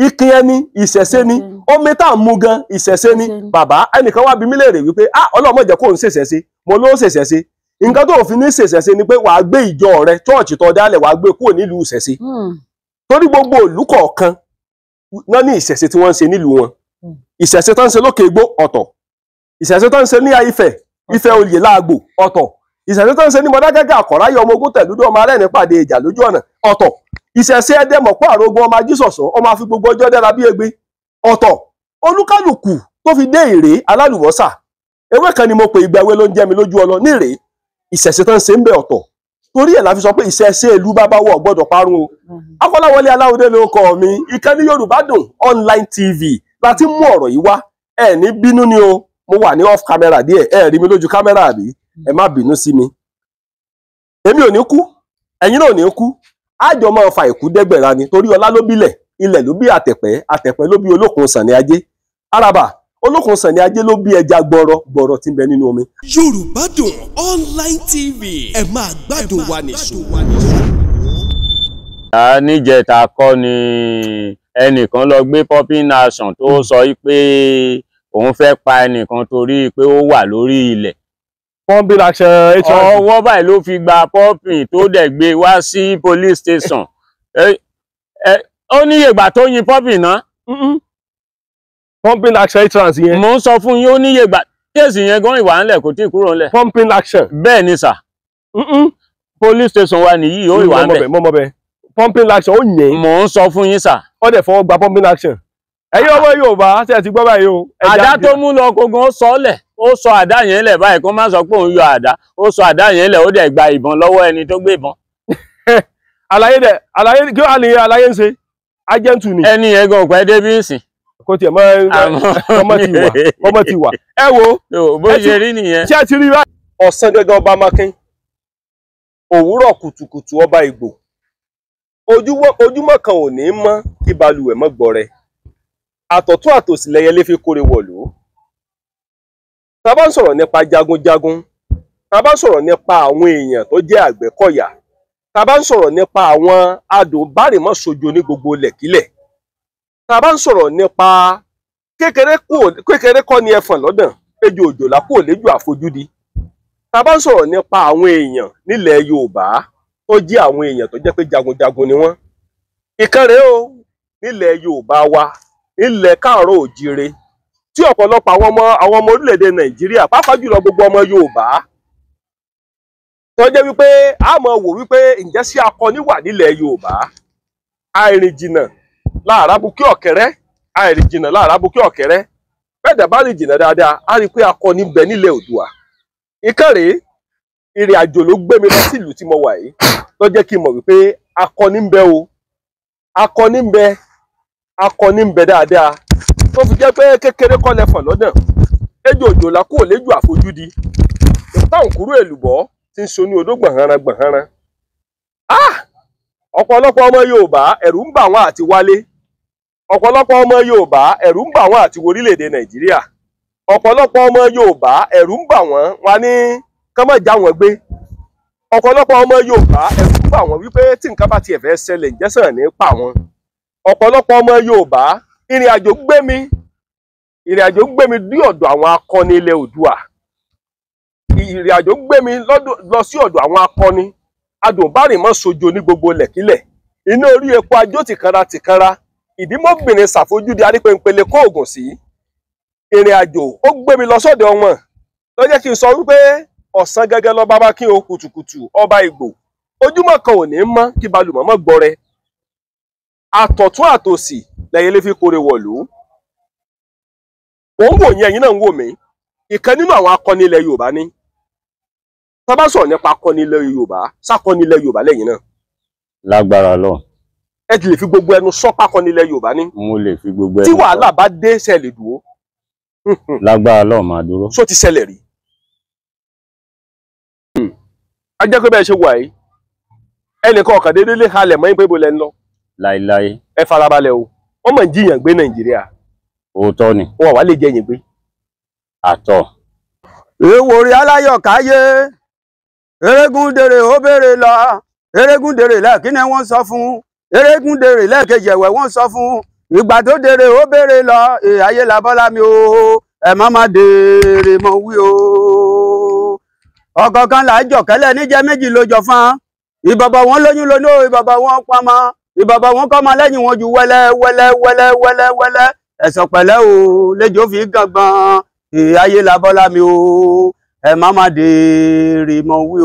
ikin ẹni ìṣẹ̀ṣe ni, omi tá à ń mu gan ìṣẹ̀ṣe ni. Bàbá ẹnìkan wá bi mí léèrè wípé ah, Ọlọ́run má jẹ́ kó ń ṣèṣẹ̀ṣe. Mo ló ń ṣèṣẹ̀ṣe. Nǹkan tó fi ní ṣèṣẹ̀ṣe ni pé wàá gbé ìjọ rẹ, chọ́ọ̀chì tó dálẹ̀, wàá gbé kúrò nílùú ìṣẹ̀ṣe. Torí gbogbo ìlú kọ̀ọ̀kan náà ní ìṣẹ̀ṣe tí wọ́n ń ṣe nílùú wọn. Ìṣẹ̀ṣe tó ń ṣe lókè igbó ọ̀tọ̀, ìṣẹ̀ṣe tó ń ṣe ní Ifẹ̀, Ifẹ̀ oyè láàgbò ọ̀tọ̀, ìṣẹ̀ṣe tó ń ṣe ní Mọdákẹ́kẹ́ àkọ́ráyé ọmọ ogun tẹ̀lúdú ọmọ arẹ́ni pàdé ìjà lójú ọ̀nà ọ̀tọ̀, ìṣẹ̀ṣe ẹdẹmọ̀pọ̀ àrògùn ọmọ ajísọ̀sọ̀ ọmọ afi gbogbo ọjọ́ dára bí egbe ọ̀tọ̀. Olúkálùkù tó fi dé ìrè alálùbọ́sà, ewé kan ni mo pè, ìgbà ewé ló ń jẹ́ mi lójú ọlọ ní ìrè. Ìṣẹ̀ṣe tó ń ṣe ń bẹ ọ̀tọ̀. Torí ẹ̀ la fi sọ pé ìṣẹ̀ṣe ìlú bàbá wọ̀ gbọ́dọ̀ parun o. Akọ́láwọlé Aláwọdé ló kọ mi, ìkànnì Yorùbá Dùn Online TV láti mú ọ̀rọ̀ yìí wá. Ẹ ní bínú ni o, mo wà ní off camera díẹ̀, ẹ rí mi lójú kámẹ́rà àbí? Ẹ má bínú sí mi. Èmi ò ní kú, ẹ̀yin náà ò ní kú, àjọ máa fa ìkú dẹ́gbẹ̀ra ni, torí ọlá ló bílẹ̀, ilẹ̀ ló bí àtẹ̀pẹ́, àtẹ̀pẹ́ ló bí olókun sànni ajé. Araba olókun sànni ajé ló bí ẹja gbọrọ gbọrọ tí ń bẹ nínú omi. Yorùbá Dùn Online TV, ẹ máa gbádùn wa nìṣó. Níjẹta kọ́ ni ẹnìkan lọ gbé pumping action tó sọ pé òun fẹ́ pa ẹnìkan torí pé ó wà lórí ilẹ̀. Pumping action ọwọ́ báyìí ló fi gba pumping tó dẹ̀ gbé wá sí police station. Ó ní ìgbà tó yin pumping náà. Pumping action trans yẹn. Mo ń sọ fún yín, ó ní ìgbà kéèsì yẹn gan ìwà ńlẹ̀ kò tí ì kúrò ńlẹ̀. Pumping action. Bẹ́ẹ̀ ni sà. Police station wa nìyí, ó ìwà ńlẹ̀. Mọ́mọ́ bẹ́ẹ̀. Pumping action ó yẹn. Mò ń sọ fún yín sà. Ó dẹ̀ fọwọ́ gba pumping action. Ẹ̀yin ọmọ Yorùbá ṣe ti gbọ́ báyìí o. Àdá tó mú lọ kogun ó sọ lẹ̀, ó sọ àdá yẹn lẹ̀ báyìí, kó má sọ pé òun yọ àdá, ó sọ àdá yẹn lẹ̀, ó dẹ̀ gba ìbọn lọ́wọ́ ẹni tó gbé ìbọn. Àlàyé dẹ̀, àlàyé kí wàá ní àlàyé ń ṣe, agẹ́ntù ni. Ẹni yẹn gan ọ̀pẹ́ débi ń sìn. Kò tiẹ̀ mọ́ ọmọ ti wà, ọmọ ti wà. Ẹ wo bó ṣe rí nìyẹn. Ṣé ẹ ti rí báyìí? Ọ̀sán gẹ́gẹ́ ọba Mákín, òwúrọ̀ kùtùkùtù ọba Ìgbò, ojúmọ́ kan ò ní mọ́ kí balùwẹ̀ mọ́ gbọrẹ, àtọ̀tún àtòsì lẹyẹlé fi kórè wọ̀lú. Tá bá ń sọ̀rọ̀ nípa jagunjagun, tá bá ń sọ̀rọ̀ nípa àwọn èèyàn tó jẹ́ àgbẹ̀kọ̀yà, tá bá ń sọ̀rọ̀ nípa àwọn adùnbárìmọ́sojo ní gbogbo lẹ̀kílẹ̀, tá bá ń sọ̀rọ̀ nípa kékeré kọ́ ni ẹfọ̀n lọ́dàn, ejò òjòlá kò léjò àfojúdi. Tá bá ń sọ̀rọ̀ nípa àwọn èèyàn nílẹ̀ Yorùbá tó jẹ́ àwọn èèyàn tó jẹ́ pé jagunjagun ni wọ́n. Ìkan rèé o nílẹ̀ Yorùbá wa, ilẹ̀ káàárọ̀ òjíire, tí ọ̀pọ̀lọpọ̀ àwọn ọmọ orílẹ̀-èdè Nàìjíríà, pàápàá jùlọ gbogbo ọmọ Yorùbá, tó jẹ́ wípé a máa wò wípé ǹjẹ́ sí akọni wà nílẹ̀ Yorùbá. Àìrìn jìnnà láàrá bukí ọ̀kẹ́rẹ́, àìrìn jìnnà láàrá bukí ọ̀kẹ́rẹ́. Bẹ́ẹ̀ dà bá rìn jìnnà dáadáa, a rí i pé akọni ń bẹ nílẹ̀ Oòduà. Ìkan rèé, ìrìn àjò ló gbé mi lọ sí ìlú tí mo wà yìí, ló jẹ́ kí n mọ̀ wípé akọni ń bẹ o, akọni ń bẹ, akọni ń bẹ dáadáa, tó fi jẹ́ pé kékeré kọ́ lẹfọ̀n lọ́dàn, ejò òjòlá kúrò léjò àfojúdi, ìpáǹkúrú èlùbọ́ tí ń so ní odó gbọ̀nhanran gbọ̀nhanran. Ọ̀pọ̀lọpọ̀ ọmọ Yorùbá ẹ̀rù ń bà wọ́n àti wálé, ọ̀pọ̀lọpọ̀ ọmọ Yorùbá ẹ̀rù ń bà wọ́n àti worílẹ̀-èdè Nàìjíríà, ọ̀pọ̀lọpọ̀ ọmọ Yorùbá ẹ̀rù ń bà wọ́n wá ní kán má já wọn gbé, ọ̀pọ̀lọpọ̀ ọmọ Yorùbá ẹ̀rù ń bà wọ́n wípé tí nǹkan bá tiẹ̀ fẹ́ ṣẹlẹ̀ ǹjẹ́ sàn ní pa wọ́n. Ọ̀pọ̀lọpọ̀ ọmọ Yorùbá ìrìn àjò gbé mi, ìrìn àjò gbé mi dé ọ̀dọ̀ àwọn akọni ilẹ̀ Oòduà. Ìrìn àjò gbé mi lọ sí ọ̀dọ̀ àwọn akọni adùnbárìnmọ́ sojo ní gbogbo lẹ̀kílẹ̀ iná orí epo ajó tìkanra tìkanra ìdímọ́bìnrin ṣàfojúdi arípéńpele kó oògùn sí. Ìrìn àjò ó gbé mi lọ sọ́dọ̀ wọn ló jẹ́ kí n sọ wípé ọ̀sán gẹ́gẹ́ lọ bábá kí o kùtùkùtù ọba ìgbò ojúmọ́ kan ò ní mọ́ kí balùmọ̀ mọ́ gbọrẹ àtọ̀tún àtòsì lẹ́yìn lè fi kórè wọ̀lú. Òun wò yẹn, ẹ̀yin náà ń wò mí. Ìkan nínú àwọn akọni ilẹ̀ Yorùbá ni. Tá bá sọ̀rọ̀ nípa akọni ilẹ̀ Yorùbá, sákọni ilẹ̀ Yorùbá lẹ́yìn náà. Lágbára Ọlọ́run. Ẹ ti lè fi gbogbo ẹnu sọ pákọni ilẹ̀ Yorùbá ni. Mo lè fi gbogbo ẹnu. Tí wàhálà bá dé, ṣe lè dúró. Lágbára Ọlọ́run, máa dúró. Ṣó ti ṣẹlẹ̀ rí? A jẹ́ pé bẹ́ẹ̀ ṣe wà yìí, ẹnìkan ọ̀kàn déédéé lè halẹ̀ mọ́ yín pé ibo lẹ ń lọ. Láíláí. Ẹ farabalẹ̀ o, wọ́n mọ̀ ń jiyàn gbé Nàìjíríà. Òótọ́ ni. Wọn wà lè jẹ yín gbé. Àtọ̀. Èèwò rí aláyọ̀ káyé erégúndèrè ó béèrè lọ erégúndèrè lẹ́ẹ̀kínní wọ́n sọ fún erégúndèrè lẹ́ẹ̀kejì ẹ̀wẹ̀ wọ́n sọ fún ìgbà tó dèrè ó béèrè lọ ayé labọ́lá mi o ẹ̀ má má dèrè mọ́ wí o. Ọ̀kọ̀ọ̀kan là á jọ̀kẹ́lẹ̀ níjẹ́ méjì ló jọ fún ìbọ̀bọ̀ wọn lóyún lónú ìbọ̀bọ̀ wọn pamọ́ ìbọ̀bọ̀ wọn kọ́ máa lẹ́yìn wọn ju wẹ́lẹ́ wẹ́lẹ́ wẹ́lẹ́ wẹ́lẹ́ wẹ́lẹ́ ẹ̀sọ̀ pẹ̀lẹ́ o lẹ́jọ́ fi gàngbọ̀n ayé labọ́lá mi o ẹ má má dèrè mọ́ wí o.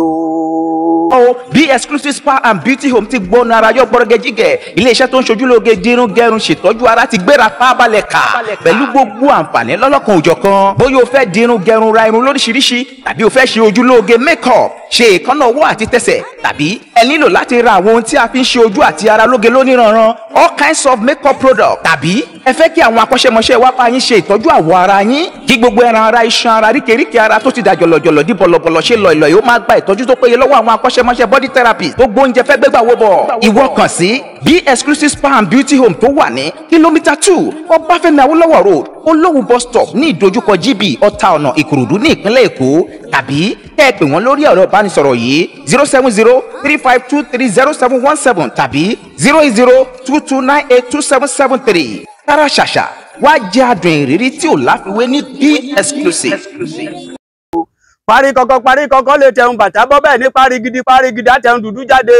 Bí Exclusive Spa and Beauty Home ti gbóná ara yọ gbọ́rọ́gẹ́jígẹ̀, iléeṣẹ́ tó ń ṣojúlóge dirun gẹrun ṣètọ́jú ara ti gbéra pábálẹ̀ kà pẹ̀lú gbogbo àǹfààní lọ́lọ́kan òjọ̀kan. Bóyá o fẹ́ dirun gẹrun ra irun lóríṣiríṣi tàbí o fẹ́ ṣe ojúlóge make-up, ṣe èékánná ọwọ́ àti tẹsẹ̀, tàbí ẹ nílò láti ra àwọn ohun tí a fi ń ṣe ojú àti ara lóge lóníranran, all kinds of make-up product, tàbí ẹ fẹ́ kí àwọn akọ́ṣẹ́mọṣẹ́ wá bá yín ṣe ìtọ́jú àwọ̀ ara yín kí gbogbo ẹran ara, iṣan ara, ríkèríkè ara tó ti dà jọ̀lọ̀jọ̀lọ̀ di bọ̀lọ̀bọ̀lọ̀ ṣe lọ̀ìlọ̀ yóò máa gba ìtọ́jú tó péye lọ́wọ́ àwọn akọ́ṣẹ́mọṣẹ́ body therapist tó gbóúnjẹ fẹ́ gbégbà wo bọ̀. Ìwọ kàn sí B Exclusive Spa and Beauty Home tó wà ní kìlómítà 2 Ọbáfẹ́mi Awólọ́wọ̀ Road, Olówu bus stop ní ìdojúkọ GB Ọ̀tà ọ̀nà Ìkòròdú ní ìpínlẹ̀ Èkó, tàbí kẹ́ ẹ pè wọ́n lórí ẹ̀rọ ìbánisọ̀rọ̀ yìí 07035230717 tàbí 08022982773. Tara ṣàṣà wá jẹ́ adùn ìrírí tí ò láfiwé ní B Exclusive. Parí kọ̀kọ̀ parí kọ̀kọ̀ lè tẹun bàtà bọ́ bẹ́ẹ̀ ní parí gidi parí gidi àtẹun dúdú jáde.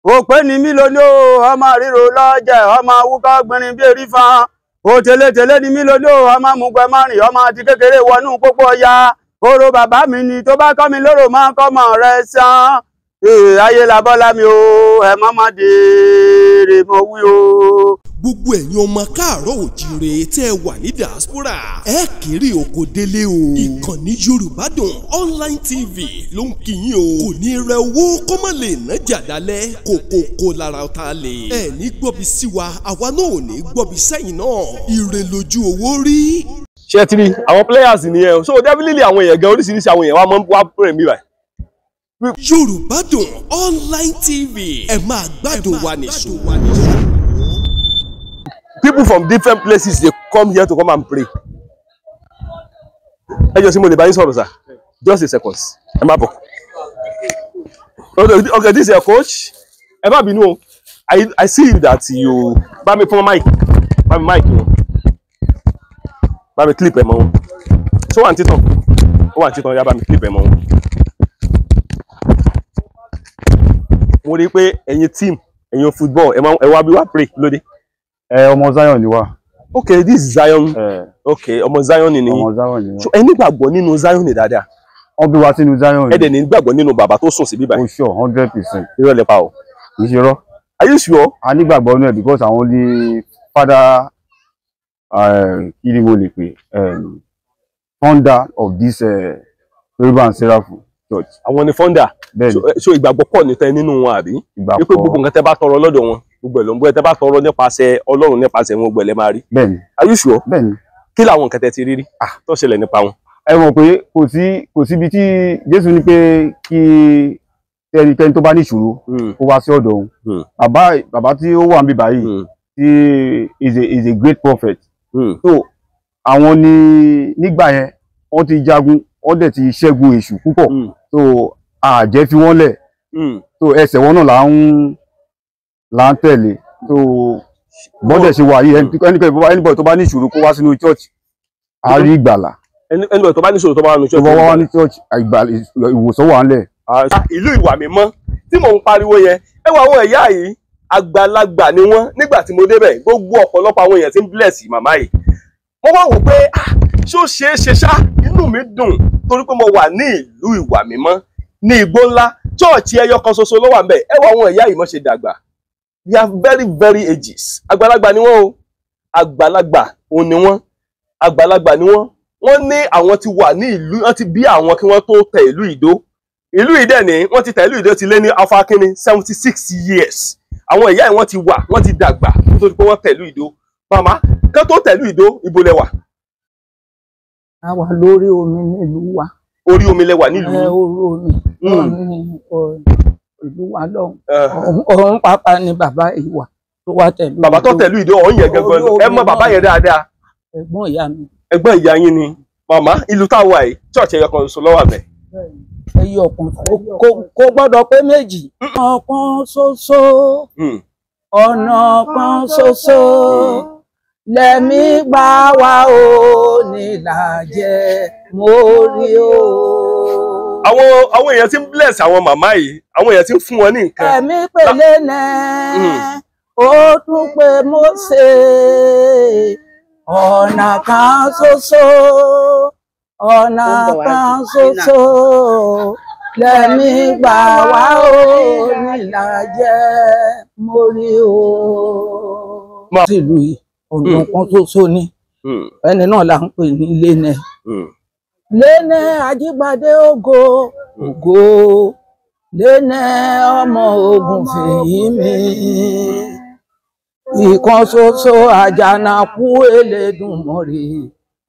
Òpè ni mí lóní o ọmọ ríro lọ́jẹ̀ ọmọ awúkọ́ gbìnrín bí erí fan. Òtẹ̀lẹ̀tẹ̀lẹ̀ ni mí lóní o ọmọ amúgbẹ márùn ọmọ àti kékeré wọnú pópó ọya. Oró bàbá mi ni tó bá kọ́ mi lóró máa ń kọ́ mọ̀ rẹ sán. Ayé labọ́lá mi o ẹ má má dèrè mọ́ wí o. Gbogbo ẹ̀yin ọmọ káàárọ̀ òjíire tẹ́ ẹ wà ní diaspora, ẹ kéré oko délé o. Ìkànnì Yorùbá Dùn Online TV ló ń kí yín o. Kò ní rẹ owó kó má lè ná jàdálẹ̀ kókókó lára ọ̀tá lè. Ẹ ní gbọ́bi sí wa, àwa náà ò ní gbọ́bi sẹ́yìn náà. Ire lójú owó rí. Ṣé ti rí àwọn players nìyẹn o? So definitely àwọn èèyàn gan oríṣiríṣi àwọn èèyàn wa máa ń wá pèrè mí báyìí. Yorùbá Dùn Online TV, ẹ máa gbádùn wa nìṣó. People from different places dey come here to come and pray. Ẹ jọ̀ọ́, sí mo lè bá yín sọ̀rọ̀ sir? Just a second, ẹ má bọ̀. Okay, this is your coach. Ẹ má bínú o, I see you that you bá mi fún mic, bá mi mic o, bá mi clip ẹ mọ́ wọn. So wà ní títàn, ó wà ní títàn, yá bá mi clip ẹ mọ́ wọn. Mo rí i pé ẹ̀yin team, ẹ̀yin football, ẹ wá bí wá pray lóde. Ẹ ọmọ Zion ni wá. Okay, this is Zion. Okay, ọmọ Zion ni. Ọmọ Zion ni wá. So ẹ nígbàgbọ́ nínú Zion ni dáadáa. Wọ́n bí wa sínú Zion. Ẹ dẹ̀ nígbàgbọ́ nínú bàbá tó sùn sí bíbá. O sure 100%. Irọ́ lẹ pa o. Kì í ṣe irọ́. Are you sure? A nígbàgbọ́ nínú ẹ̀ because àwọn ní father, kí ni mo lè pè, founder of this Yorùbá and Seraphim Church. Àwọn ni founder. Bẹ́ẹ̀ni. So ìgbàgbọ́ pọ̀ ní tẹ nínú wọn àbí? Ìgbàgbọ́. Wípé gbogbo nǹkan tẹ bá tọrọ lọ́dọ̀ wọn, gbogbo ẹ̀ ló ń bọ́. Ẹ tẹ bá tọrọ nípasẹ̀ Ọlọ́run, nípasẹ̀ wọn, gbogbo ẹ̀ lẹ máa rí. Bẹ́ẹ̀ni. Are you sure? Bẹ́ẹ̀ni. Kí làwọn nǹkan tẹ ti rí rí tó ṣẹlẹ̀ nípa wọn? Ẹ mọ̀ pé kò síbi tí Jésù ní pé kí ẹnikẹ́ni tó bá ní ìṣòro kó wá sí ọ̀dọ̀ òun. Bàbá tí ó wà níbí báyìí tí is a great prophet. So àwọn ni nígbà yẹn wọ́n ti jagun, wọ́n dẹ̀ ti ṣẹ́gun èṣù púpọ̀. So àjẹ́ fi wọ́n lẹ̀. So ẹsẹ̀ wọn náà là ń tẹ̀lé. So bọ́dẹ̀ ṣe wà yìí, anybody tó bá ní ìṣòro kó wá sínú church, á rí ìgbàlà. Ẹni tó bá ní ìṣòro tó bá wà ní Tó bá wá ní church, ìwòsàn wà ńlẹ̀. Ìlú Ìwà Mímọ́ tí mò ń pariwo yẹn, ẹ wọ àwọn ẹ̀yà yìí, àgbàlagbà ni wọ́n. Nígbà tí mo débẹ̀, gbogbo ọ̀pọ̀lọpọ̀ àwọn èèyàn tí ń bless màmá yìí. Mo wá wò pé ṣó ṣeé ṣe ṣá, inú mi dùn torí pé mo wà ní ìlú Ìwà Mímọ́ ní igbó ńlá, chọ́ọ̀chì ẹyọ kan ṣoṣo ló wà ńbẹ̀. Ẹ wọ àwọn ẹ̀yà yìí mọ́ ṣe dàgbà, they are very very ages. Àgbàlagbà ni wọ́n o, àgbàlagbà òun ni wọ́n, àgbàlagbà ni wọ́n. Wọ́n ní àwọn ti wà ní ìlú, wọ́n ti bí àwọn kí wọ́n tó tẹ ìlú Ìdó. Ìlú Ìdẹ́ ni wọ́n ti tẹ ìlú Ìdó ti lé ní alfa kínní 76 years. Àwọn ìyá yìí wọ́n ti wà, wọ́n ti dàgbà nítorí pé wọ́n tẹ ìlú Ìdó. Màmá, kán tó tẹ ìlú Ìdó, ibo lẹ wà? A wà lórí omi nílùú wa. Orí omi lẹ wà nílùú? Orí omi ìlú wa lọ́hùn. Ọ̀hún pàápàá ni bàbá ìwà tó wá tẹ̀lú. Bàbá tó tẹ̀lú Ìdó ọ̀hún yẹn gangan, ẹ mọ̀ bàbá yẹn dáadáa. Ẹ̀gbọ́n ìyá mi. Ẹ̀gbọ́n ìyá yín ni. Màmá, ìlú táwa yìí, church ẹyọ kan ṣoṣo ló wà ńbẹ̀. Ẹyọ kan kò gbọ́dọ̀ pé méjì. Ọ̀nà kan ṣoṣo, ọ̀nà kan ṣoṣo lẹ̀mí gbà wá o nílàjẹ mo rí o. Àwọn èèyàn tí ń bless àwọn màmá yìí, àwọn èèyàn tí ń fún wọn ní nǹkan. Ẹ̀mí pèlè nẹ́, ó tún pé Mósè, ọ̀nà kan ṣoṣo, ọ̀nà kan ṣoṣo lẹ̀mí gbà wá o nílàjẹ mo rí o. Sílùú yìí ọ̀nà kan ṣoṣo ni, ẹni náà là ń pè ní Lénẹ. Lénẹ Ajígbadé ògo ògo, Lénẹ ọmọ ogun fèyí mi, ìkan ṣoṣo àjànàkú Elédùmarè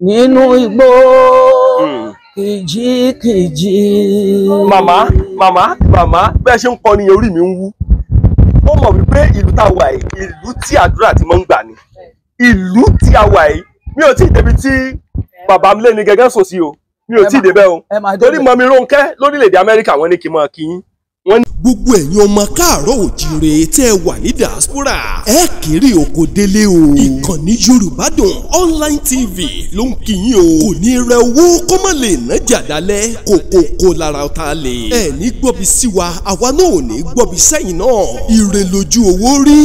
nínú igbó kìjikìji. Màmá, màmá, màmá, bẹ́ẹ̀ ṣe ń kọrin yẹn orí mi ń wú. Ó mọ̀ wípé ìlú tá a wà yìí, ìlú tí àdúrà ti máa ń gbà ni. Ìlú tí a wà yìí, mi ò tí ì débi tí bàbá mi lé ní gẹ́gẹ́ sùn sí o, mi ò tí ì débẹ̀ o. Torí mọ̀mí Rónkẹ́ lórílẹ̀‐èdè Amẹ́ríkà wọ́n ní kí n máa kí yín. Gbogbo ẹ̀yin ọmọ káàárọ̀ òjíire tẹ́ ẹ wà ní diaspora, ẹ kéré oko délé o. Ìkànnì Yorùbá Dùn Online TV ló ń kí yín o. Kò ní rẹ owó kó má lè ná jàdálẹ̀, kòkòkò lára ọ̀tá lè. Ẹ ní gbọ́bi sí wa, àwa náà ò ní gbọ́bi sẹ́yìn náà. Ire lójú owó rí.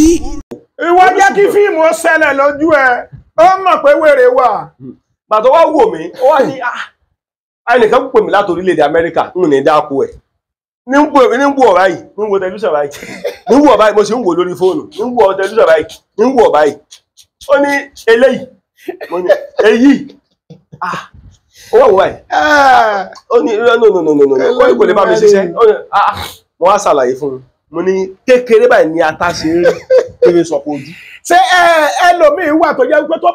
Ìwọ jẹ́ kí fíìmù ó ṣẹlẹ̀ lójú ẹ, ó mọ̀ pé wèrè wà. Bàtọ́ wá wò mí, ó wá ní ẹnìkan pè mí láti orílẹ̀-èdè Amẹ́ríkà, ń ní dáko ẹ̀. Ní ń wo ọ̀rá yìí, ní ń wo tẹlifíṣàn báyìí, ní ń wo ọ̀bá yìí, mo ṣe ń wò lórí fóònù, ní ń wo tẹlifíṣàn báyìí, ní ń wo ọ̀bá yìí. Ó ní eléyìí, mo ní èyí, ó wà wò báyìí. Ó ní no no no no no, ó ní kò lè bá mi ṣiṣẹ́. Ó ní mo wá ṣàlàyé fún un, mo ní kékeré báyìí ni ata ṣe ń rí kéré sọ̀kò ojú. Ṣé ẹlòmíín wà tó jẹ́ pé tó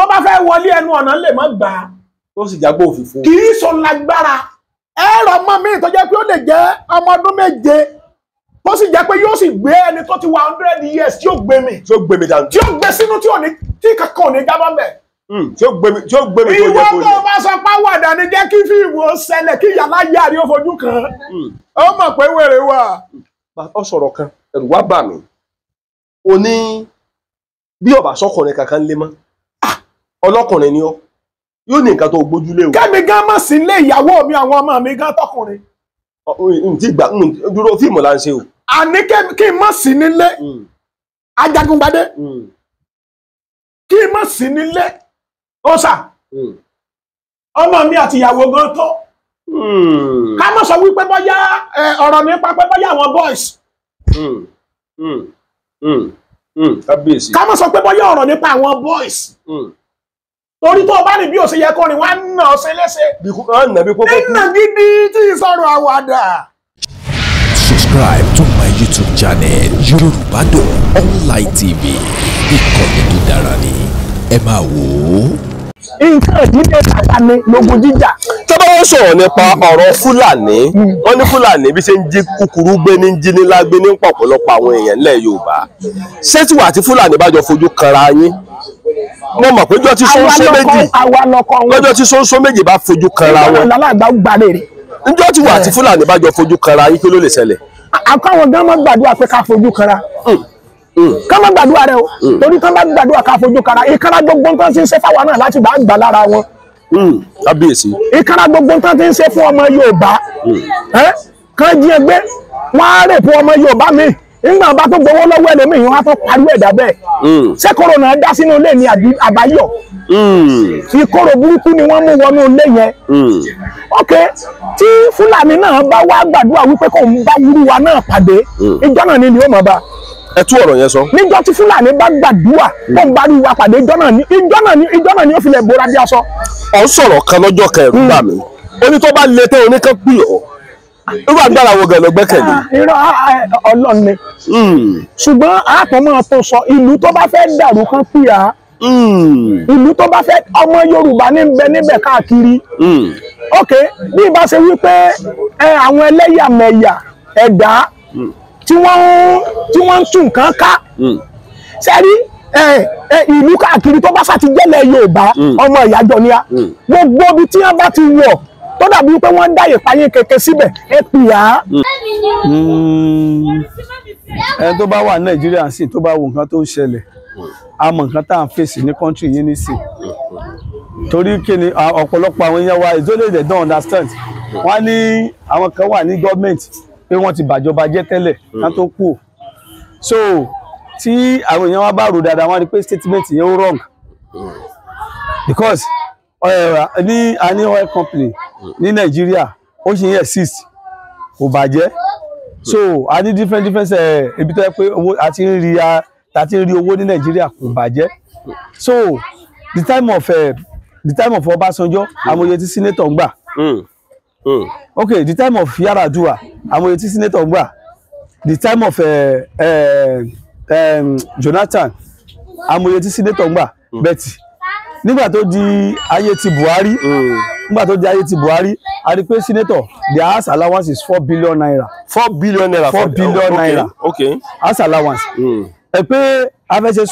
bá fẹ́ wọlé ẹnu ọ̀nà lè má gbà á. Tó sì jágbó òfìfo. Kì í sọ lágbára. Ẹ̀rọ ọmọ mi tó jẹ́ pé ó lè jẹ́ ọmọ ọdún 7 tó sì jẹ́ pé yóò sì gbé ẹni tó ti wà 100 years tí ó gbé mi. Tí ó gbé mi dànù. Tí ó gbé sínú tí ò ní tí kankan ò ní jábọ́ mẹ́. Tí ó gbé mi tó yẹ kó yẹ. Ìwọ tó bá sọ pé àwàdà ni jẹ́ kí fíìmù ó ṣẹlẹ̀ kí yàrá yá rí ó fojú kan. Ó mọ̀ pé wèrè wà. Ó sọ̀rọ̀ kan, ẹ̀rù wá bà mí. O ní bí ọba sọkùnrin kankan lé mọ́, ọlọ́kùnrin ni ó yóò ní nǹkan tó gbójúlé o. Kẹ́mi gan mọ̀ sí ilé ìyàwó mi, àwọn ọmọ mi gan tọkùnrin. N ti gbà dúró, fíìmù là ń ṣe o. Àní kí n mọ̀ sí nílé Ajagungbadé, kí n mọ̀ sí nílé ó sà ọmọ mi àti ìyàwó gan tó. Ká mọ̀ sọ wípé bóyá ọ̀rọ̀ nípa pé bóyá àwọn boys. Kábíyèsí. Ká mọ̀ sọ pé bóyá ọ̀rọ̀ nípa àwọn boys. Torí tó o bá ní bí o ṣe yẹ kó rìn wá nà ọ ṣe léṣe. Nínà gidi tí ìsọ̀rọ̀ àwàdà. Subscribe to my YouTube channel Yorùbá Dùn Online TV. Ìkànnì tó dára ni ẹ máa wò ó. Nǹkan ìdílé bàbá mi lógun jíjà. Tó bá wọ́n sọ̀rọ̀ nípa ọ̀rọ̀ Fúlàní, wọ́n ní Fúlàní bí ṣe ń jí kúkúrú gbé ní jí nílá gbé ní pọ̀pọ̀lọpọ̀ àwọn èèyàn nílẹ̀ Yorùbá. Ṣé tíwà àti Fúlàní bá jọ fojú kanra yín? Mo mọ̀ pé lọ́jọ́ tí sóńsó méjì lọ́jọ́ tí sóńsó méjì bá fojú kanra wọn. Níjọ́ tíwà àti Fúlàní bá jọ fojú kanra yín, kí ló lè ṣẹlẹ̀? Àkọ́wọn gan mọ́ gbàdúrà pé ká fojú kanra. Ká má gbàdúrà rẹ o, torí ká má gbàdúrà ká fojú kanra. Ìkanra gbogbo nǹkan tí ń ṣe fáwa náà láti bá gbà lára wọn. Kábíyèsí. Ìkanra gbogbo tán ti ń ṣe fún ọmọ Yorùbá kan jí ẹgbẹ́ wọ́n á rè fún ọmọ Yorùbá mi nígbà bá tó gbowó lọ́wọ́ ẹlòmíì wọ́n á tó parí ẹ̀dá bẹ́ẹ̀. Ṣé kòrónà dá sínú ilé ní àbáyọ? Ìkorò burúkú ni wọ́n mú wọnú ilé yẹn. Ok, tí Fúlàní náà bá wá gbàdúrà wípé kò ń bá wúrúwa náà pàdé, ìjọ náà ni ó mọ̀ bá. Ẹ tú ọ̀rọ̀ yẹn sọ. Níjọ́ tí Fúlàní bá gbàdúrà kó ń bá wúruwa pàdé, ìjọ náà ni ó filẹ̀ bora bí aṣọ. Ọ̀ ń sọ̀rọ̀ kan lọ́jọ́ kan ẹ̀rù bà mí. Ó ní tó bá le tẹ́ oníkan pì ọ́. Irú agbára wo gan ló gbẹ́kẹ̀lé? Irọ́ Ọlọ́run ni. Ṣùgbọ́n àtọ̀ máa tó sọ ìlú tó bá fẹ́ dàrú kan pì á. Ìlú tó bá fẹ́ ọmọ Yorùbá ní bẹ níbẹ̀ káàkiri. Ok, bí ìbá ṣe wípé àwọn ẹlẹ́yàmẹ̀yà ẹ̀dá tí wọ́n ń tún nǹkan ká. Sẹ́rí ìlú káàkiri tó bá ṣàtijẹ́lẹ̀ Yorùbá ọmọ ìyájọ́ ni á. Gbogbo ibi tí wọ́n bá ti wọ̀ tó dàbí pé wọ́n dá ìpayín kẹ̀kẹ́ síbẹ̀ ẹ pì á. Ẹni tó bá wà ní Nàìjíríà sí tó bá wo nǹkan tó ń ṣẹlẹ̀, a mọ̀ nǹkan tá à ń fèsì ní kọ́ńtì yìí nísìn. Torí kí ni ọ̀pọ̀lọpọ̀ àwọn èèyàn wa it's only they don't understand. Wọ́n ní àwọn kan wà ní gọ́ọ̀mẹ̀ntì pé wọ́n ti bàjọba jẹ́ tẹ́lẹ̀ ká tó kú. So tí àwọn èèyàn wa bá rò dáadáa wọ́n rí pé statement yẹn ó wrong because ní a ní oil company ní Nàìjíríà ó ṣì ń exist, kò bàjẹ́. So a ní different ibi tó yẹ pé owó a ti ń rí owó ní Nàìjíríà kò bàjẹ́. So the time of Ọbásanjọ́ àwọn iye tí senator ń gbà. Okay, the time of Yar'Adua àwọn iye tí senator ń gbà. The time of Jonathan àwọn iye tí senator ń gbà. But nígbà tó di ayé ti Buhari, a rí pé senator their house allowance is 4 billion naira. 4 billion naira. 4 billion naira. Okay. House allowance. Ẹ pé a fẹ́ ṣe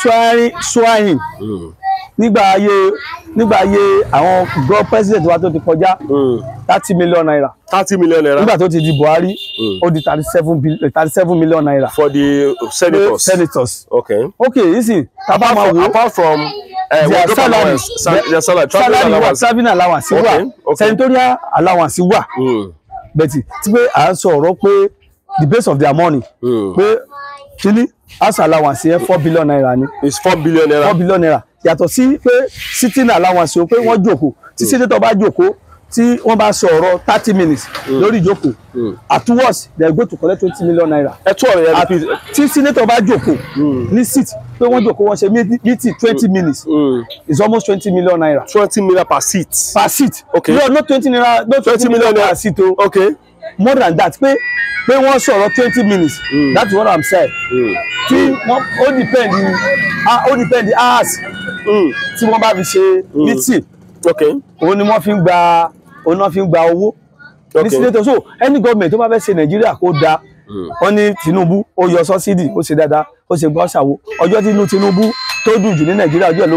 swearing nígbà ayé àwọn god president wa tó ti kọjá 30 million naira. 30 million naira. Nígbà tó ti di Buhari ó di 37 million naira. For the senators. Senators. Okay. Okay, nísìn tábà máa wò. Apart from their salary, traveling allowance wà, senatorial allowance wà. But tí pé à ń sọ ọ̀rọ̀ pé the base of their money pé kíní house allowance yẹn 4 billion naira ni. It's 4 billion naira. 4 billion naira. Yàtọ̀ sí pé sitting allowance o pé wọ́n jókòó tí senator bá jókòó tí wọ́n bá sọ ọ̀rọ̀ 30 minutes lórí ìjókòó at worst they go to collect 20 million naira. Ẹ tú ọ̀rọ̀ yẹn repeat. Tí senator bá jókòó ní seat pé wọ́n jókòó wọ́n ṣe meeting 20 minutes it's almost 20 million naira. 20 million per seat. Per seat. Okay. No, not 20 naira, not 20 million per seat o. Okay. More than that pé wọ́n sọ̀rọ̀ 20 minutes. That's what I'm saying. Tí wọ́n ó depend hours tí wọ́n bá fi ṣe meeting. Okay. Òun ni wọ́n fi ń gba òun náà fi ń gba owó ní senator. So any government tó bá fẹ́ ṣe Nàìjíríà kó dáa, wọ́n ní Tinubu ó yọ sọ́sídì ó ṣe dáadáa ó ṣe gbọ́ ṣàwo. Ọjọ́ tí inú Tinubu tó dùn jù ní Nàìjíríà ọjọ́ ẹ̀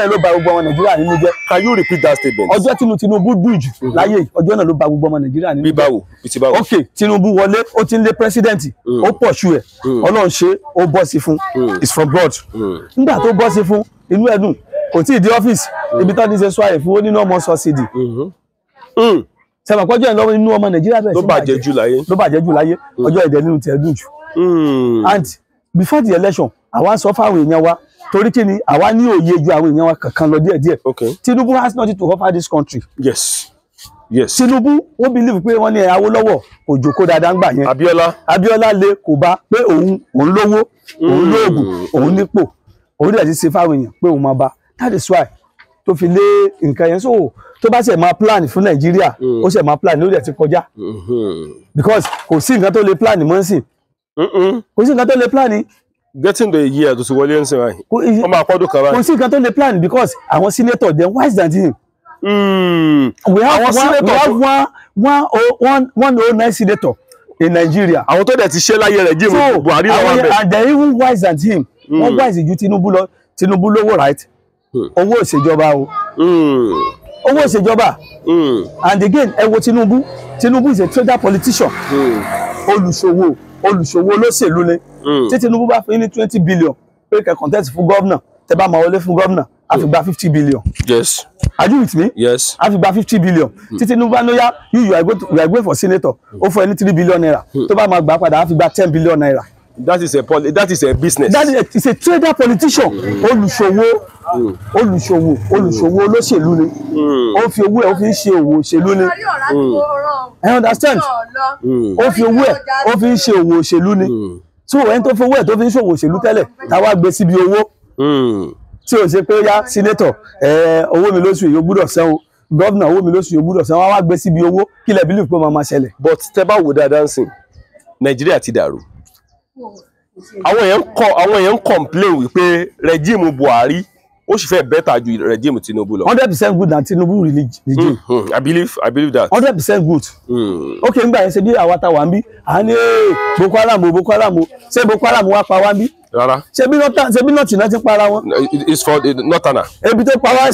ló ba gbogbo ọmọ Nàìjíríà nínú jẹ́. Can you repeat that statement? Ọjọ́ tí inú Tinubu dùn jù láyé ọjọ́ náà ló ba gbogbo ọmọ Nàìjíríà nínú jẹ́. Bí báwo? Bí ti báwo? Ok, Tinubu wọlé ó ti ń lé president ó pọ̀ ṣu ẹ̀ Ọlọ́run ṣe ó bọ́ sí fún it's from God. Nígbà tó bọ́ sí fún inú ẹ̀ dùn kò tí ì dé ọ́fíìsì ibi tó ti ṣe sọ àyè fún ó nínú ọmọ sọ́sídì. Sẹ́wọ̀n kọjọ́ ẹ̀ lọ́wọ́ inú ọmọ Nàìjíríà bẹ̀rẹ̀ sí ló bàjẹ́ jù láyé ló bàjẹ́ jù láyé ọjọ́ ẹ̀dẹ̀ nínú tiẹ̀ dùn jù. And before the election àwa sọ fáwọn èèyàn wa torí kí ni àwa ní òye ju àwọn èèyàn wa kankan lọ díẹ̀díẹ̀. Tinubu has nothing to offer this country. Yes. Yes. Tinubu ó believe pé wọ́n ní Awólọ́wọ̀ kò jókòó dáadáa ń gbà yẹn. Abíọ́lá lè kò bá pé òun lówó òun lóògùn òun nípò òun dẹ̀ ti ṣe fáwọn èèyàn pé òun máa bá. That is why tó fi lé nǹkan yẹn. So tó bá ṣe máa plan fún Nàìjíríà ó ṣe máa plan lórí ẹ̀ ti kọjá because kò sí nǹkan tó lè plan mọ́ sí kò sí nǹkan tó lè plan. Getting the year tó ti wọlé ń sìn báyìí wọ́n máa pọ́dún kan báyìí. Kò sí nǹkan tó lè plan because àwọn senator dem wise than him. We have 109 senator in Nigeria. Àwọn tó dẹ̀ ti ṣe láyé rẹ̀ jíìmù Buhari lọ́wọ́ bẹ́ẹ̀. And they even wise than him. Wọ́n wise ju Tinubu lọ. Tinubu lówó right. Owó ìṣèjọba o. Owó ìṣèjọba. And again ẹ wo Tinubu. Tinubu is a trader politician. Olùṣòwò olóṣèlú ni. Tí Tinubu bá fún yín ní 20 billion pé kẹ́ contest fún gómìnà tẹ́ bá máa wọlé fún gómìnà a fi gba 50 billion. Yes. Are you with me? Yes. A fi gba 50 billion. Tí Tinubu bá lóyá, you are going for senator, ó fún ẹ ní ₦3 billion, tó bá máa gbà padà, á fi gba ₦10 billion. That is a business. That is a, is a trader politician. Olùṣòwò, olùṣòwò, olùṣòwò olóṣèlú ni. Ó fi owó ẹ̀, ó fi ń ṣe òwò òṣèlú ni. I understand. Ó fi owó ẹ̀, ó fi ń ṣe òwò òṣèlú ni. So ẹni tó fi owó ẹ̀ tó fi ń ṣòwò òṣèlú tẹ́lẹ̀, táwa gbé síbi owó tí o ṣe pé yá senator ẹ, owó mi lóṣù yìí ó gbúdọ̀ san o, governor, owó mi lóṣù yìí ó gbúdọ̀ san, wá wá gbé síbi owó, kí lẹ believe pé ó máa máa ṣẹlẹ̀? But tẹ́ bá wò dáadáa ń sìn, Nàìjíríà ti dàrú. Àwọn èèyàn ń complain wípé regime Buhari ó sì fẹ́ better ju regime Tinubu lọ. 100% good than Tinubu regime. I believe that. 100% good. Ok, ngbà yẹn, ṣe bí àwa ta wà ń bí, à ní Boko Haram o, Boko Haram o. Ṣé Boko Haram wá pa wá ń bí? Rárá. Ṣé bí north náà ti para wọn? It's for the northerner. Ebi tó pa wá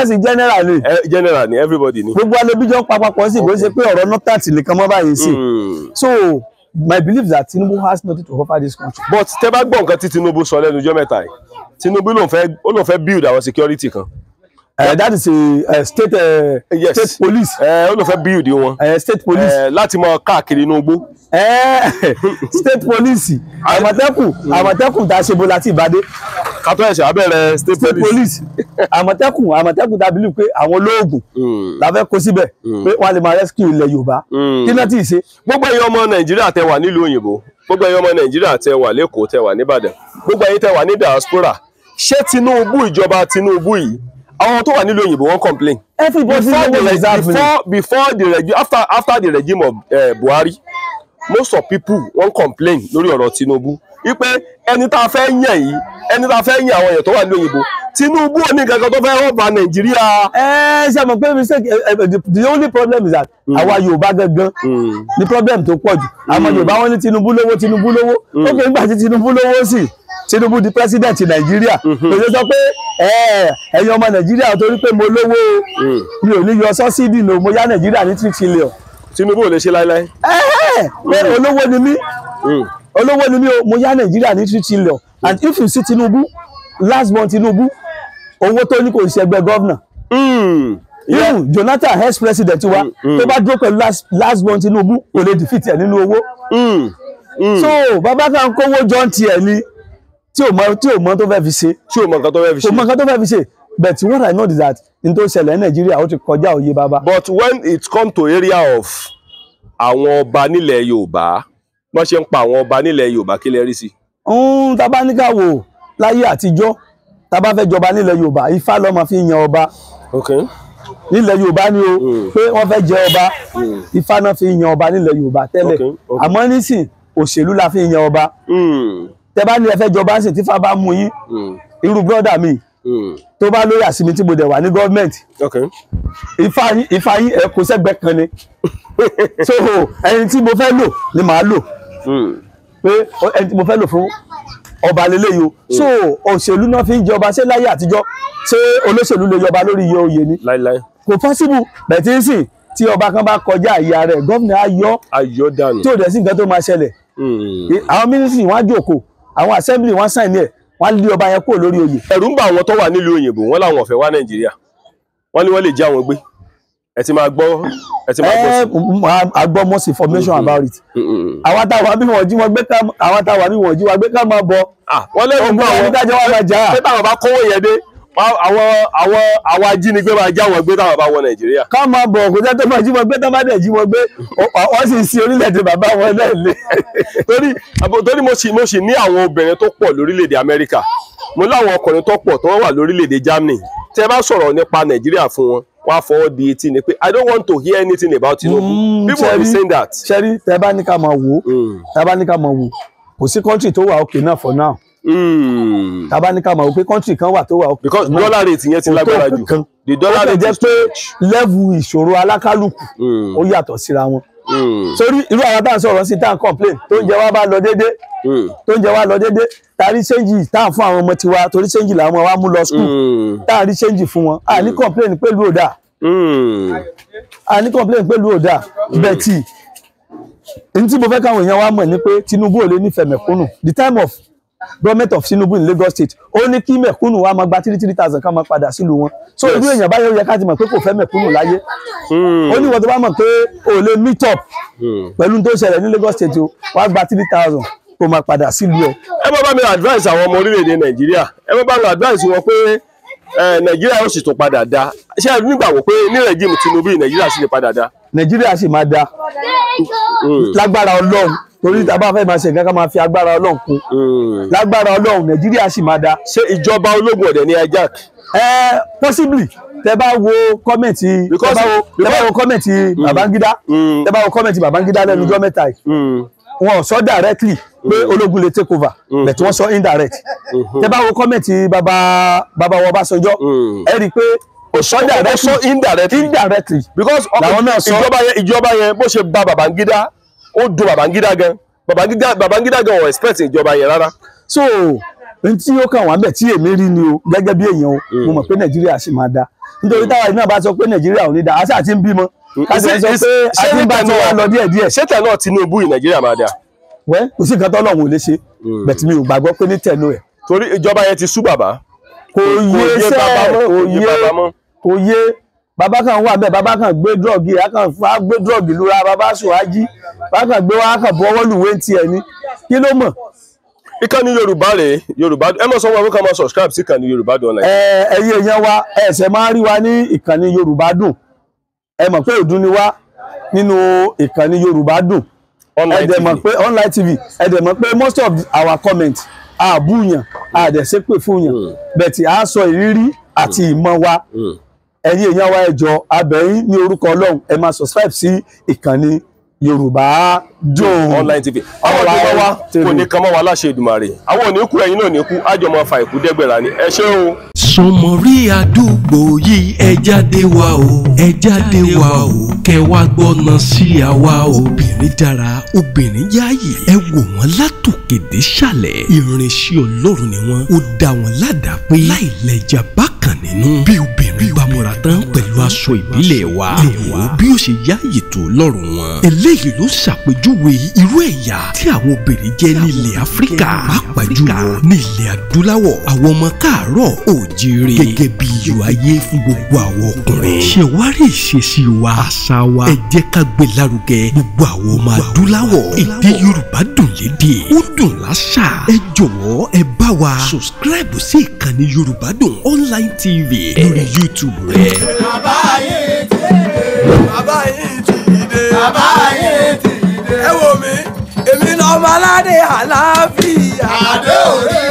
sí general ni. General ni, everybody ni. Gbogbo alebíjọ ń pa papọ̀ sí, bó ṣe pé ọ̀rọ̀ northern nìkan mọ́ báyìí sí. So my belief is that Tinubu has nothing to offer this country. But tẹ́ bá gbọ́ nǹkan tí Tinubu sọ lẹ́nu ọjọ́ mẹ́ta yìí, Tinubu ló ń fẹ́, ó lóun fẹ́ build àwọn security kan. That is a state state police. Ó lóun fẹ́ build wọn. State police. Láti máa káàkiri inú igbó. State police, Àmọ̀tẹ́kùn, Àmọ̀tẹ́kùn tá a ṣe bo láti ìbàdí. Kátó ẹ̀ṣẹ̀ abẹ́rẹ́ state state police, Àmọ̀tẹ́kùn, Àmọ̀tẹ́kùn tá a believe pé àwọn olóògùn la fẹ́ kó síbẹ̀ pé wọ́n á lè máa rescue ilẹ̀ Yorùbá, kí náà tí ì ṣe? Gbogbo ẹ̀yin ọmọ Nàìjíríà tẹ́ wà nílùú òyìnbó, gbogbo ẹ̀yin ọmọ Nàìjíríà tẹ́ wà lẹ́kọ̀ọ́, tẹ́ wà nìbàdàn, gbogbo ẹ̀yin tẹ́ wà ní diaspora, ṣé Tinubu, ìjọba Tinubu yìí, àwọn tó wà nílùú òyìnbó, wọ́n complain. Everybody Before know the what is happening. Before the regime, after the regime of Buhari, most of people wọ́n complain lórí ọ̀rọ̀ Tinubu wípé ẹni tá a fẹ́ yàn yìí, ẹni tá a fẹ́ yàn, àwọn èèyàn tó wà nílùú òyìnbó, Tinubu ò ní nǹkan kan tó fẹ́ rọ́ọ̀bà Nàìjíríà. Ẹ ṣe mọ̀ pé mistake, the only problem is that àwa Yorùbá gangan ní problem tó pọ̀ jù. Àwọn Yorùbá, wọn ní Tinubu lówó, Tinubu lówó. Ó kè nígbà tí Tinubu lówó sí, Tinubu di president Nàìjíríà, kò ṣe sọ pé ẹ̀yin ọmọ Nàìjíríà, torí pé mo lówó o, mi ò ní yọ subsidy nù, mo yá Nàìjíríà ní 3 trillion. Tinubu ò lè ṣe láéláé. Pé olówó ni mí, olówó ni mí o, mo yá Nàìjíríà ní 3 trillion. And if you see Tinubu, last born Tinubu, owó tó ní kò ṣe ẹgbẹ́ governor. Even Jonathan, ex president wa, tó bá dúró pẹ̀lú last born Tinubu, kò lè defeat ẹ̀ nínú owó. So bàbá kan kówó jọ ń tiẹ̀ ni tí ò mọ tó fẹ́ fi ṣe. Tí ò mọ nǹkan tó fẹ́ fi ṣe. Kò mọ nǹkan tó fẹ́ fi ṣe. But what I know is that n tó ṣẹlẹ̀ ní Nàìjíríà, ó ti kọjá òye bàbá. But when it come to area of àwọn ọba nílẹ̀ Yorùbá, wọ́n ṣe ń pa àwọn ọba nílẹ̀ Yorùbá, kí lẹ rí sí? Tá bá ní ká wò, láyé àtijọ́, tá bá fẹ́ jọba nílẹ̀ Yorùbá, Ifá ló máa fi yan ọba nílẹ̀ Yorùbá ni o. Pé wọ́n fẹ́ jẹ ọba, Ifá náà fi yan ọba nílẹ̀ Yorùbá tẹ́lẹ̀. Àmọ́ nísìn, òṣèlú la fi yan ọba. Tẹ́ bá ní ẹ fẹ́ jọba sí, tífá bá mú yín, irú brother mi tó bá lóyà sí mi tí mo dẹ̀ wà ní gọ́ọ̀mẹ̀ntì, Ifá yín, Ifá yín ẹ kò sẹ́gbẹ́ kan ni. So ẹni tí mo fẹ́ lò ni màá lò, pé ẹni tí mo fẹ́ lò fún ọba lélẹ́yìí o. So òṣèlú náà fi ń jọba. Ṣé láyé àtijọ́, ṣé olóṣèlú lè jọba lórí iye oyè ni? Láíláí. Kò possible. Bẹ̀tí ń sìn, tí ọba kan bá kọjá ìyá rẹ̀, gómìnà á yọ. Ayọ̀ dànù. Tí ò dẹ̀ sí nǹkan tó máa ṣẹlẹ̀. Àwọn ministry wọ́n á jókòó, àwọn assembly wọ́n sign ẹ̀, wọ́n á lé ọba yẹn kúrò lórí oyè. Ẹ̀rù ń bà àwọn tó wà nílùú òyìnbó, wọ́n làwọn ò fẹ́ wá Nàìjíríà, wọ́n ní wọ́n lè já wọn gbé. Ẹ ti máa gbọ́, ẹ ti máa gbọ́ sí. A gbọ́ most information about it. Àwọn táwa bí wọ́n jí wọn gbé ká, àwọn táwa bí wọ́n jí wọn gbé ká máa bọ̀. Wọ́n lẹ́rù ń bà Ogun wọ́n kájọ wá máa jà á. Pé táwọn bá kówó yẹn dé, àwọn ajínigbé máa já wọn gbé táwọn bá wọ Nàìjíríà. Ká máa bọ̀, kò jẹ́ tó máa jí wọn gbé. Tó bá dẹ̀ jí wọn gbé, wọ́n sì ń sin orílẹ̀-èdè bàbá wọn náà lé. Torí mo sì ní àwọn obìnrin tó pọ̀ lórílẹ̀‐èdè Amẹ́ríkà, mo láwọn ọkùnrin tó pọ̀ tó wà lórílẹ̀‐èdè Germany. Tẹ́ bá sọ̀rọ̀ nípa Nàìjíríà fún wọn, wọ́n á fọwọ́ di etí ni pé I don't want to hear anything about Tinubu. People will be saying that. Ṣẹ́rí, tẹ́ bá ní ká máa wò ó, tẹ́ bá ní ká máa wò, kò sí country tó wà òkè náà for now. Tá bá ní ká máa wò pé country kan wà tó wà òkè. Because dollar rate yẹn ti Kò tó lágbára jù. kankan. The dollar Ó lè rate jẹ́ is pé level ìṣòro alákálùkù ó yàtọ̀ síra wọn. Sórí irú àwọn tá à ń sọ̀rọ̀ sí, tá à ń complain, tó ń jẹ wá bá lọ déédé, tó ń jẹ wá lọ déédé, tá a rí change tá à ń fún àwọn ọmọ tiwa, torí change làwọn ọmọ wa mú lọ school, tá a rí change fún wọn, à ní complain pẹ̀lú òdà, à ní complain pẹ̀lú òdà. Bẹ́ẹ̀ tí n tí mo fẹ́ káwọn èèyàn wa mọ̀ ni pé Tinubu ò lè nífẹ̀ẹ́ mẹ̀kúnnù. The time of Government of Tinubu in Lagos State, ó ní kí mẹ̀kúnnù wa máa gba 3,000 ká máa padà sílùú wọn. So irú èèyàn báyọ̀ yẹ ká ti mọ̀ pé kò fẹ́ mẹ̀kúnnù láyé. Ó ní ìwọ tó bá mọ̀ pé o lè meet up pẹ̀lú tó ṣẹlẹ̀ ní Lagos State o, wàá gba 3,000 kó máa padà sílùú ẹ̀. Ẹ má bá mi advice àwọn ọmọ orílẹ̀-èdè Nàìjíríà, ẹ má bá mi advice wọn pé Nàìjíríà yóò sì tún padà dá. Ṣé ẹ nígbàgbọ́ pé ní regime Tinubu Nàìjíríà sì lè padà dá? Nàìjíríà sì máa dá lágbára Ọlọ́run, torí tá a bá fẹ́ máa ṣe nǹkan ká máa fi agbára Ọlọ́run kún. Lágbára Ọlọ́run Nàìjíríà sì máa dá. Ṣé ìjọba ológun ọ̀dẹ̀ ní hijack? Possibly. Tẹ bá wo comment, tẹ bá wo comment Babangida, tẹ bá wo comment Babangida lẹ́nu ọjọ́ mẹ́ta yìí, wọn sọ directly pé ológun lè take over, but wọ́n sọ indirect. Tẹ bá wo comment bàbá wa Ọbásanjọ́, ẹ rí i pé kò sọ directly, indirectly, because ìjọba yẹn bó ṣe bà Babangida, ó dùn Babangida gan. Babangida gan ò expect ìjọba yẹn rárá. So n tí ó kàn wá bẹ̀ tí èmi rí ni o, gẹ́gẹ́ bí èèyàn o, mo mọ̀ pé Nàìjíríà sì máa da, nítorí táwa náà bá sọ pé Nàìjíríà ò ní da, àṣà àti ń bímọ, ká sì sọ pé àti ń bá ti wá lọ díẹ̀díẹ̀. Ṣé tẹ̀ náà Tinubu yìí Nàìjíríà máa da? Wẹ́ kò sí nǹkan tọ́lọ́run ò lè ṣe, bẹ̀tì mi ò gbàgbọ́ pé ní tẹ̀nu ẹ̀. Torí ìjọba yẹn ti sú bàbá. Kò yé sẹ́, kò yé bàbá kan wà bẹ́ẹ̀, bàbá kan gbé drọ́ọ̀gì, a kan fa gbé drọ́ọ̀gì lura, bàbá sùn á jí, bàbá kan gbé wá kàn bọ́wọ́ lùwé ti ẹ̀ ní, kí ló mọ̀? Ìkànnì Yorùbá rèé, Yorùbá ẹ mọ̀ sọ wọn kó máa subscribe sí ìkànnì Yorùbá Dùn Online. Ẹ̀yin èèyàn wa, ẹ̀sẹ̀ máa ń rí wa ní ìkànnì Yorùbá Dùn, ẹ mọ̀ pé òdùn ni wá nínú ìkànnì Yorùbá Dùn Online ẹ dẹ̀ mọ̀ TV. pé online TV, ẹ dẹ̀ mọ̀ pé most of our comment àbúyàn, àdẹ̀sẹ́pè fún yàn, bẹ̀tì à sọ ìrírí àti ìmọ̀ wa. Ẹ̀yin èèyàn wa, ẹ jọ̀ọ́ a bẹ̀ yín ní orúkọ Ọlọ́run, ẹ máa subscribe sí ìkànnì Yorùbá Dùn Online TV. Àwọn ìjọba wa kò ní kan mọ́ wa láṣẹ Èdùmàrè, àwọn ò ní kú, ẹ̀yin náà ní kú, àjọ máa fa ìkú dẹ́gbẹ̀rà ni. Ẹ ṣé o. Sọmọrí àdúgbò yìí, ẹ jáde wá o, ẹ jáde wá o, kẹ́ wá gbọ́nà sí àwa. Obìnrin dára, obìnrin yáàyè, ẹ wò wọ́n látòkè dé sàlẹ̀, irinṣẹ́ Ọlọ́run ni wọ́n, ó dá wọn ládàá pé láì lẹ́jà bákan nínú. Bí obìnrin bá múra tán pẹ̀lú aṣọ ìbílẹ̀ wa, ẹ wò ó bí ó ṣe yáàyè tó lọ́rùn wọn. Eléyìí ló ṣàpèjúwe irú ẹ̀yà tí àwọn obìnrin jẹ́ nílẹ̀ Áfíríkà, pàápàá jùlọ ní ilẹ̀ adúláwọ̀. Àwọn ọmọ káàárọ̀ òjíire gẹ́gẹ́ bí iyọ̀ ayé fún gbogbo àwọn ọkùnrin. Ṣé wá rí ìṣesí wa, àṣà wa, ẹ jẹ́ ká gbé lárugẹ gbogbo àwọn ọmọ adúláwọ̀. Èdè Yorùbá dùn lédè, ó dùn láṣà. Ẹ jọ̀wọ́ ẹ bá wa subscribe sí ìkànnì Yorùbá Dùn Online TV lórí YouTube rẹ. Bàbá yìí ti dé, bàbá yìí ti dé, bàbá yìí ti dé. Ẹ wò mí, èmi lọ́mọ aládé àlàáfíà. Adé orí.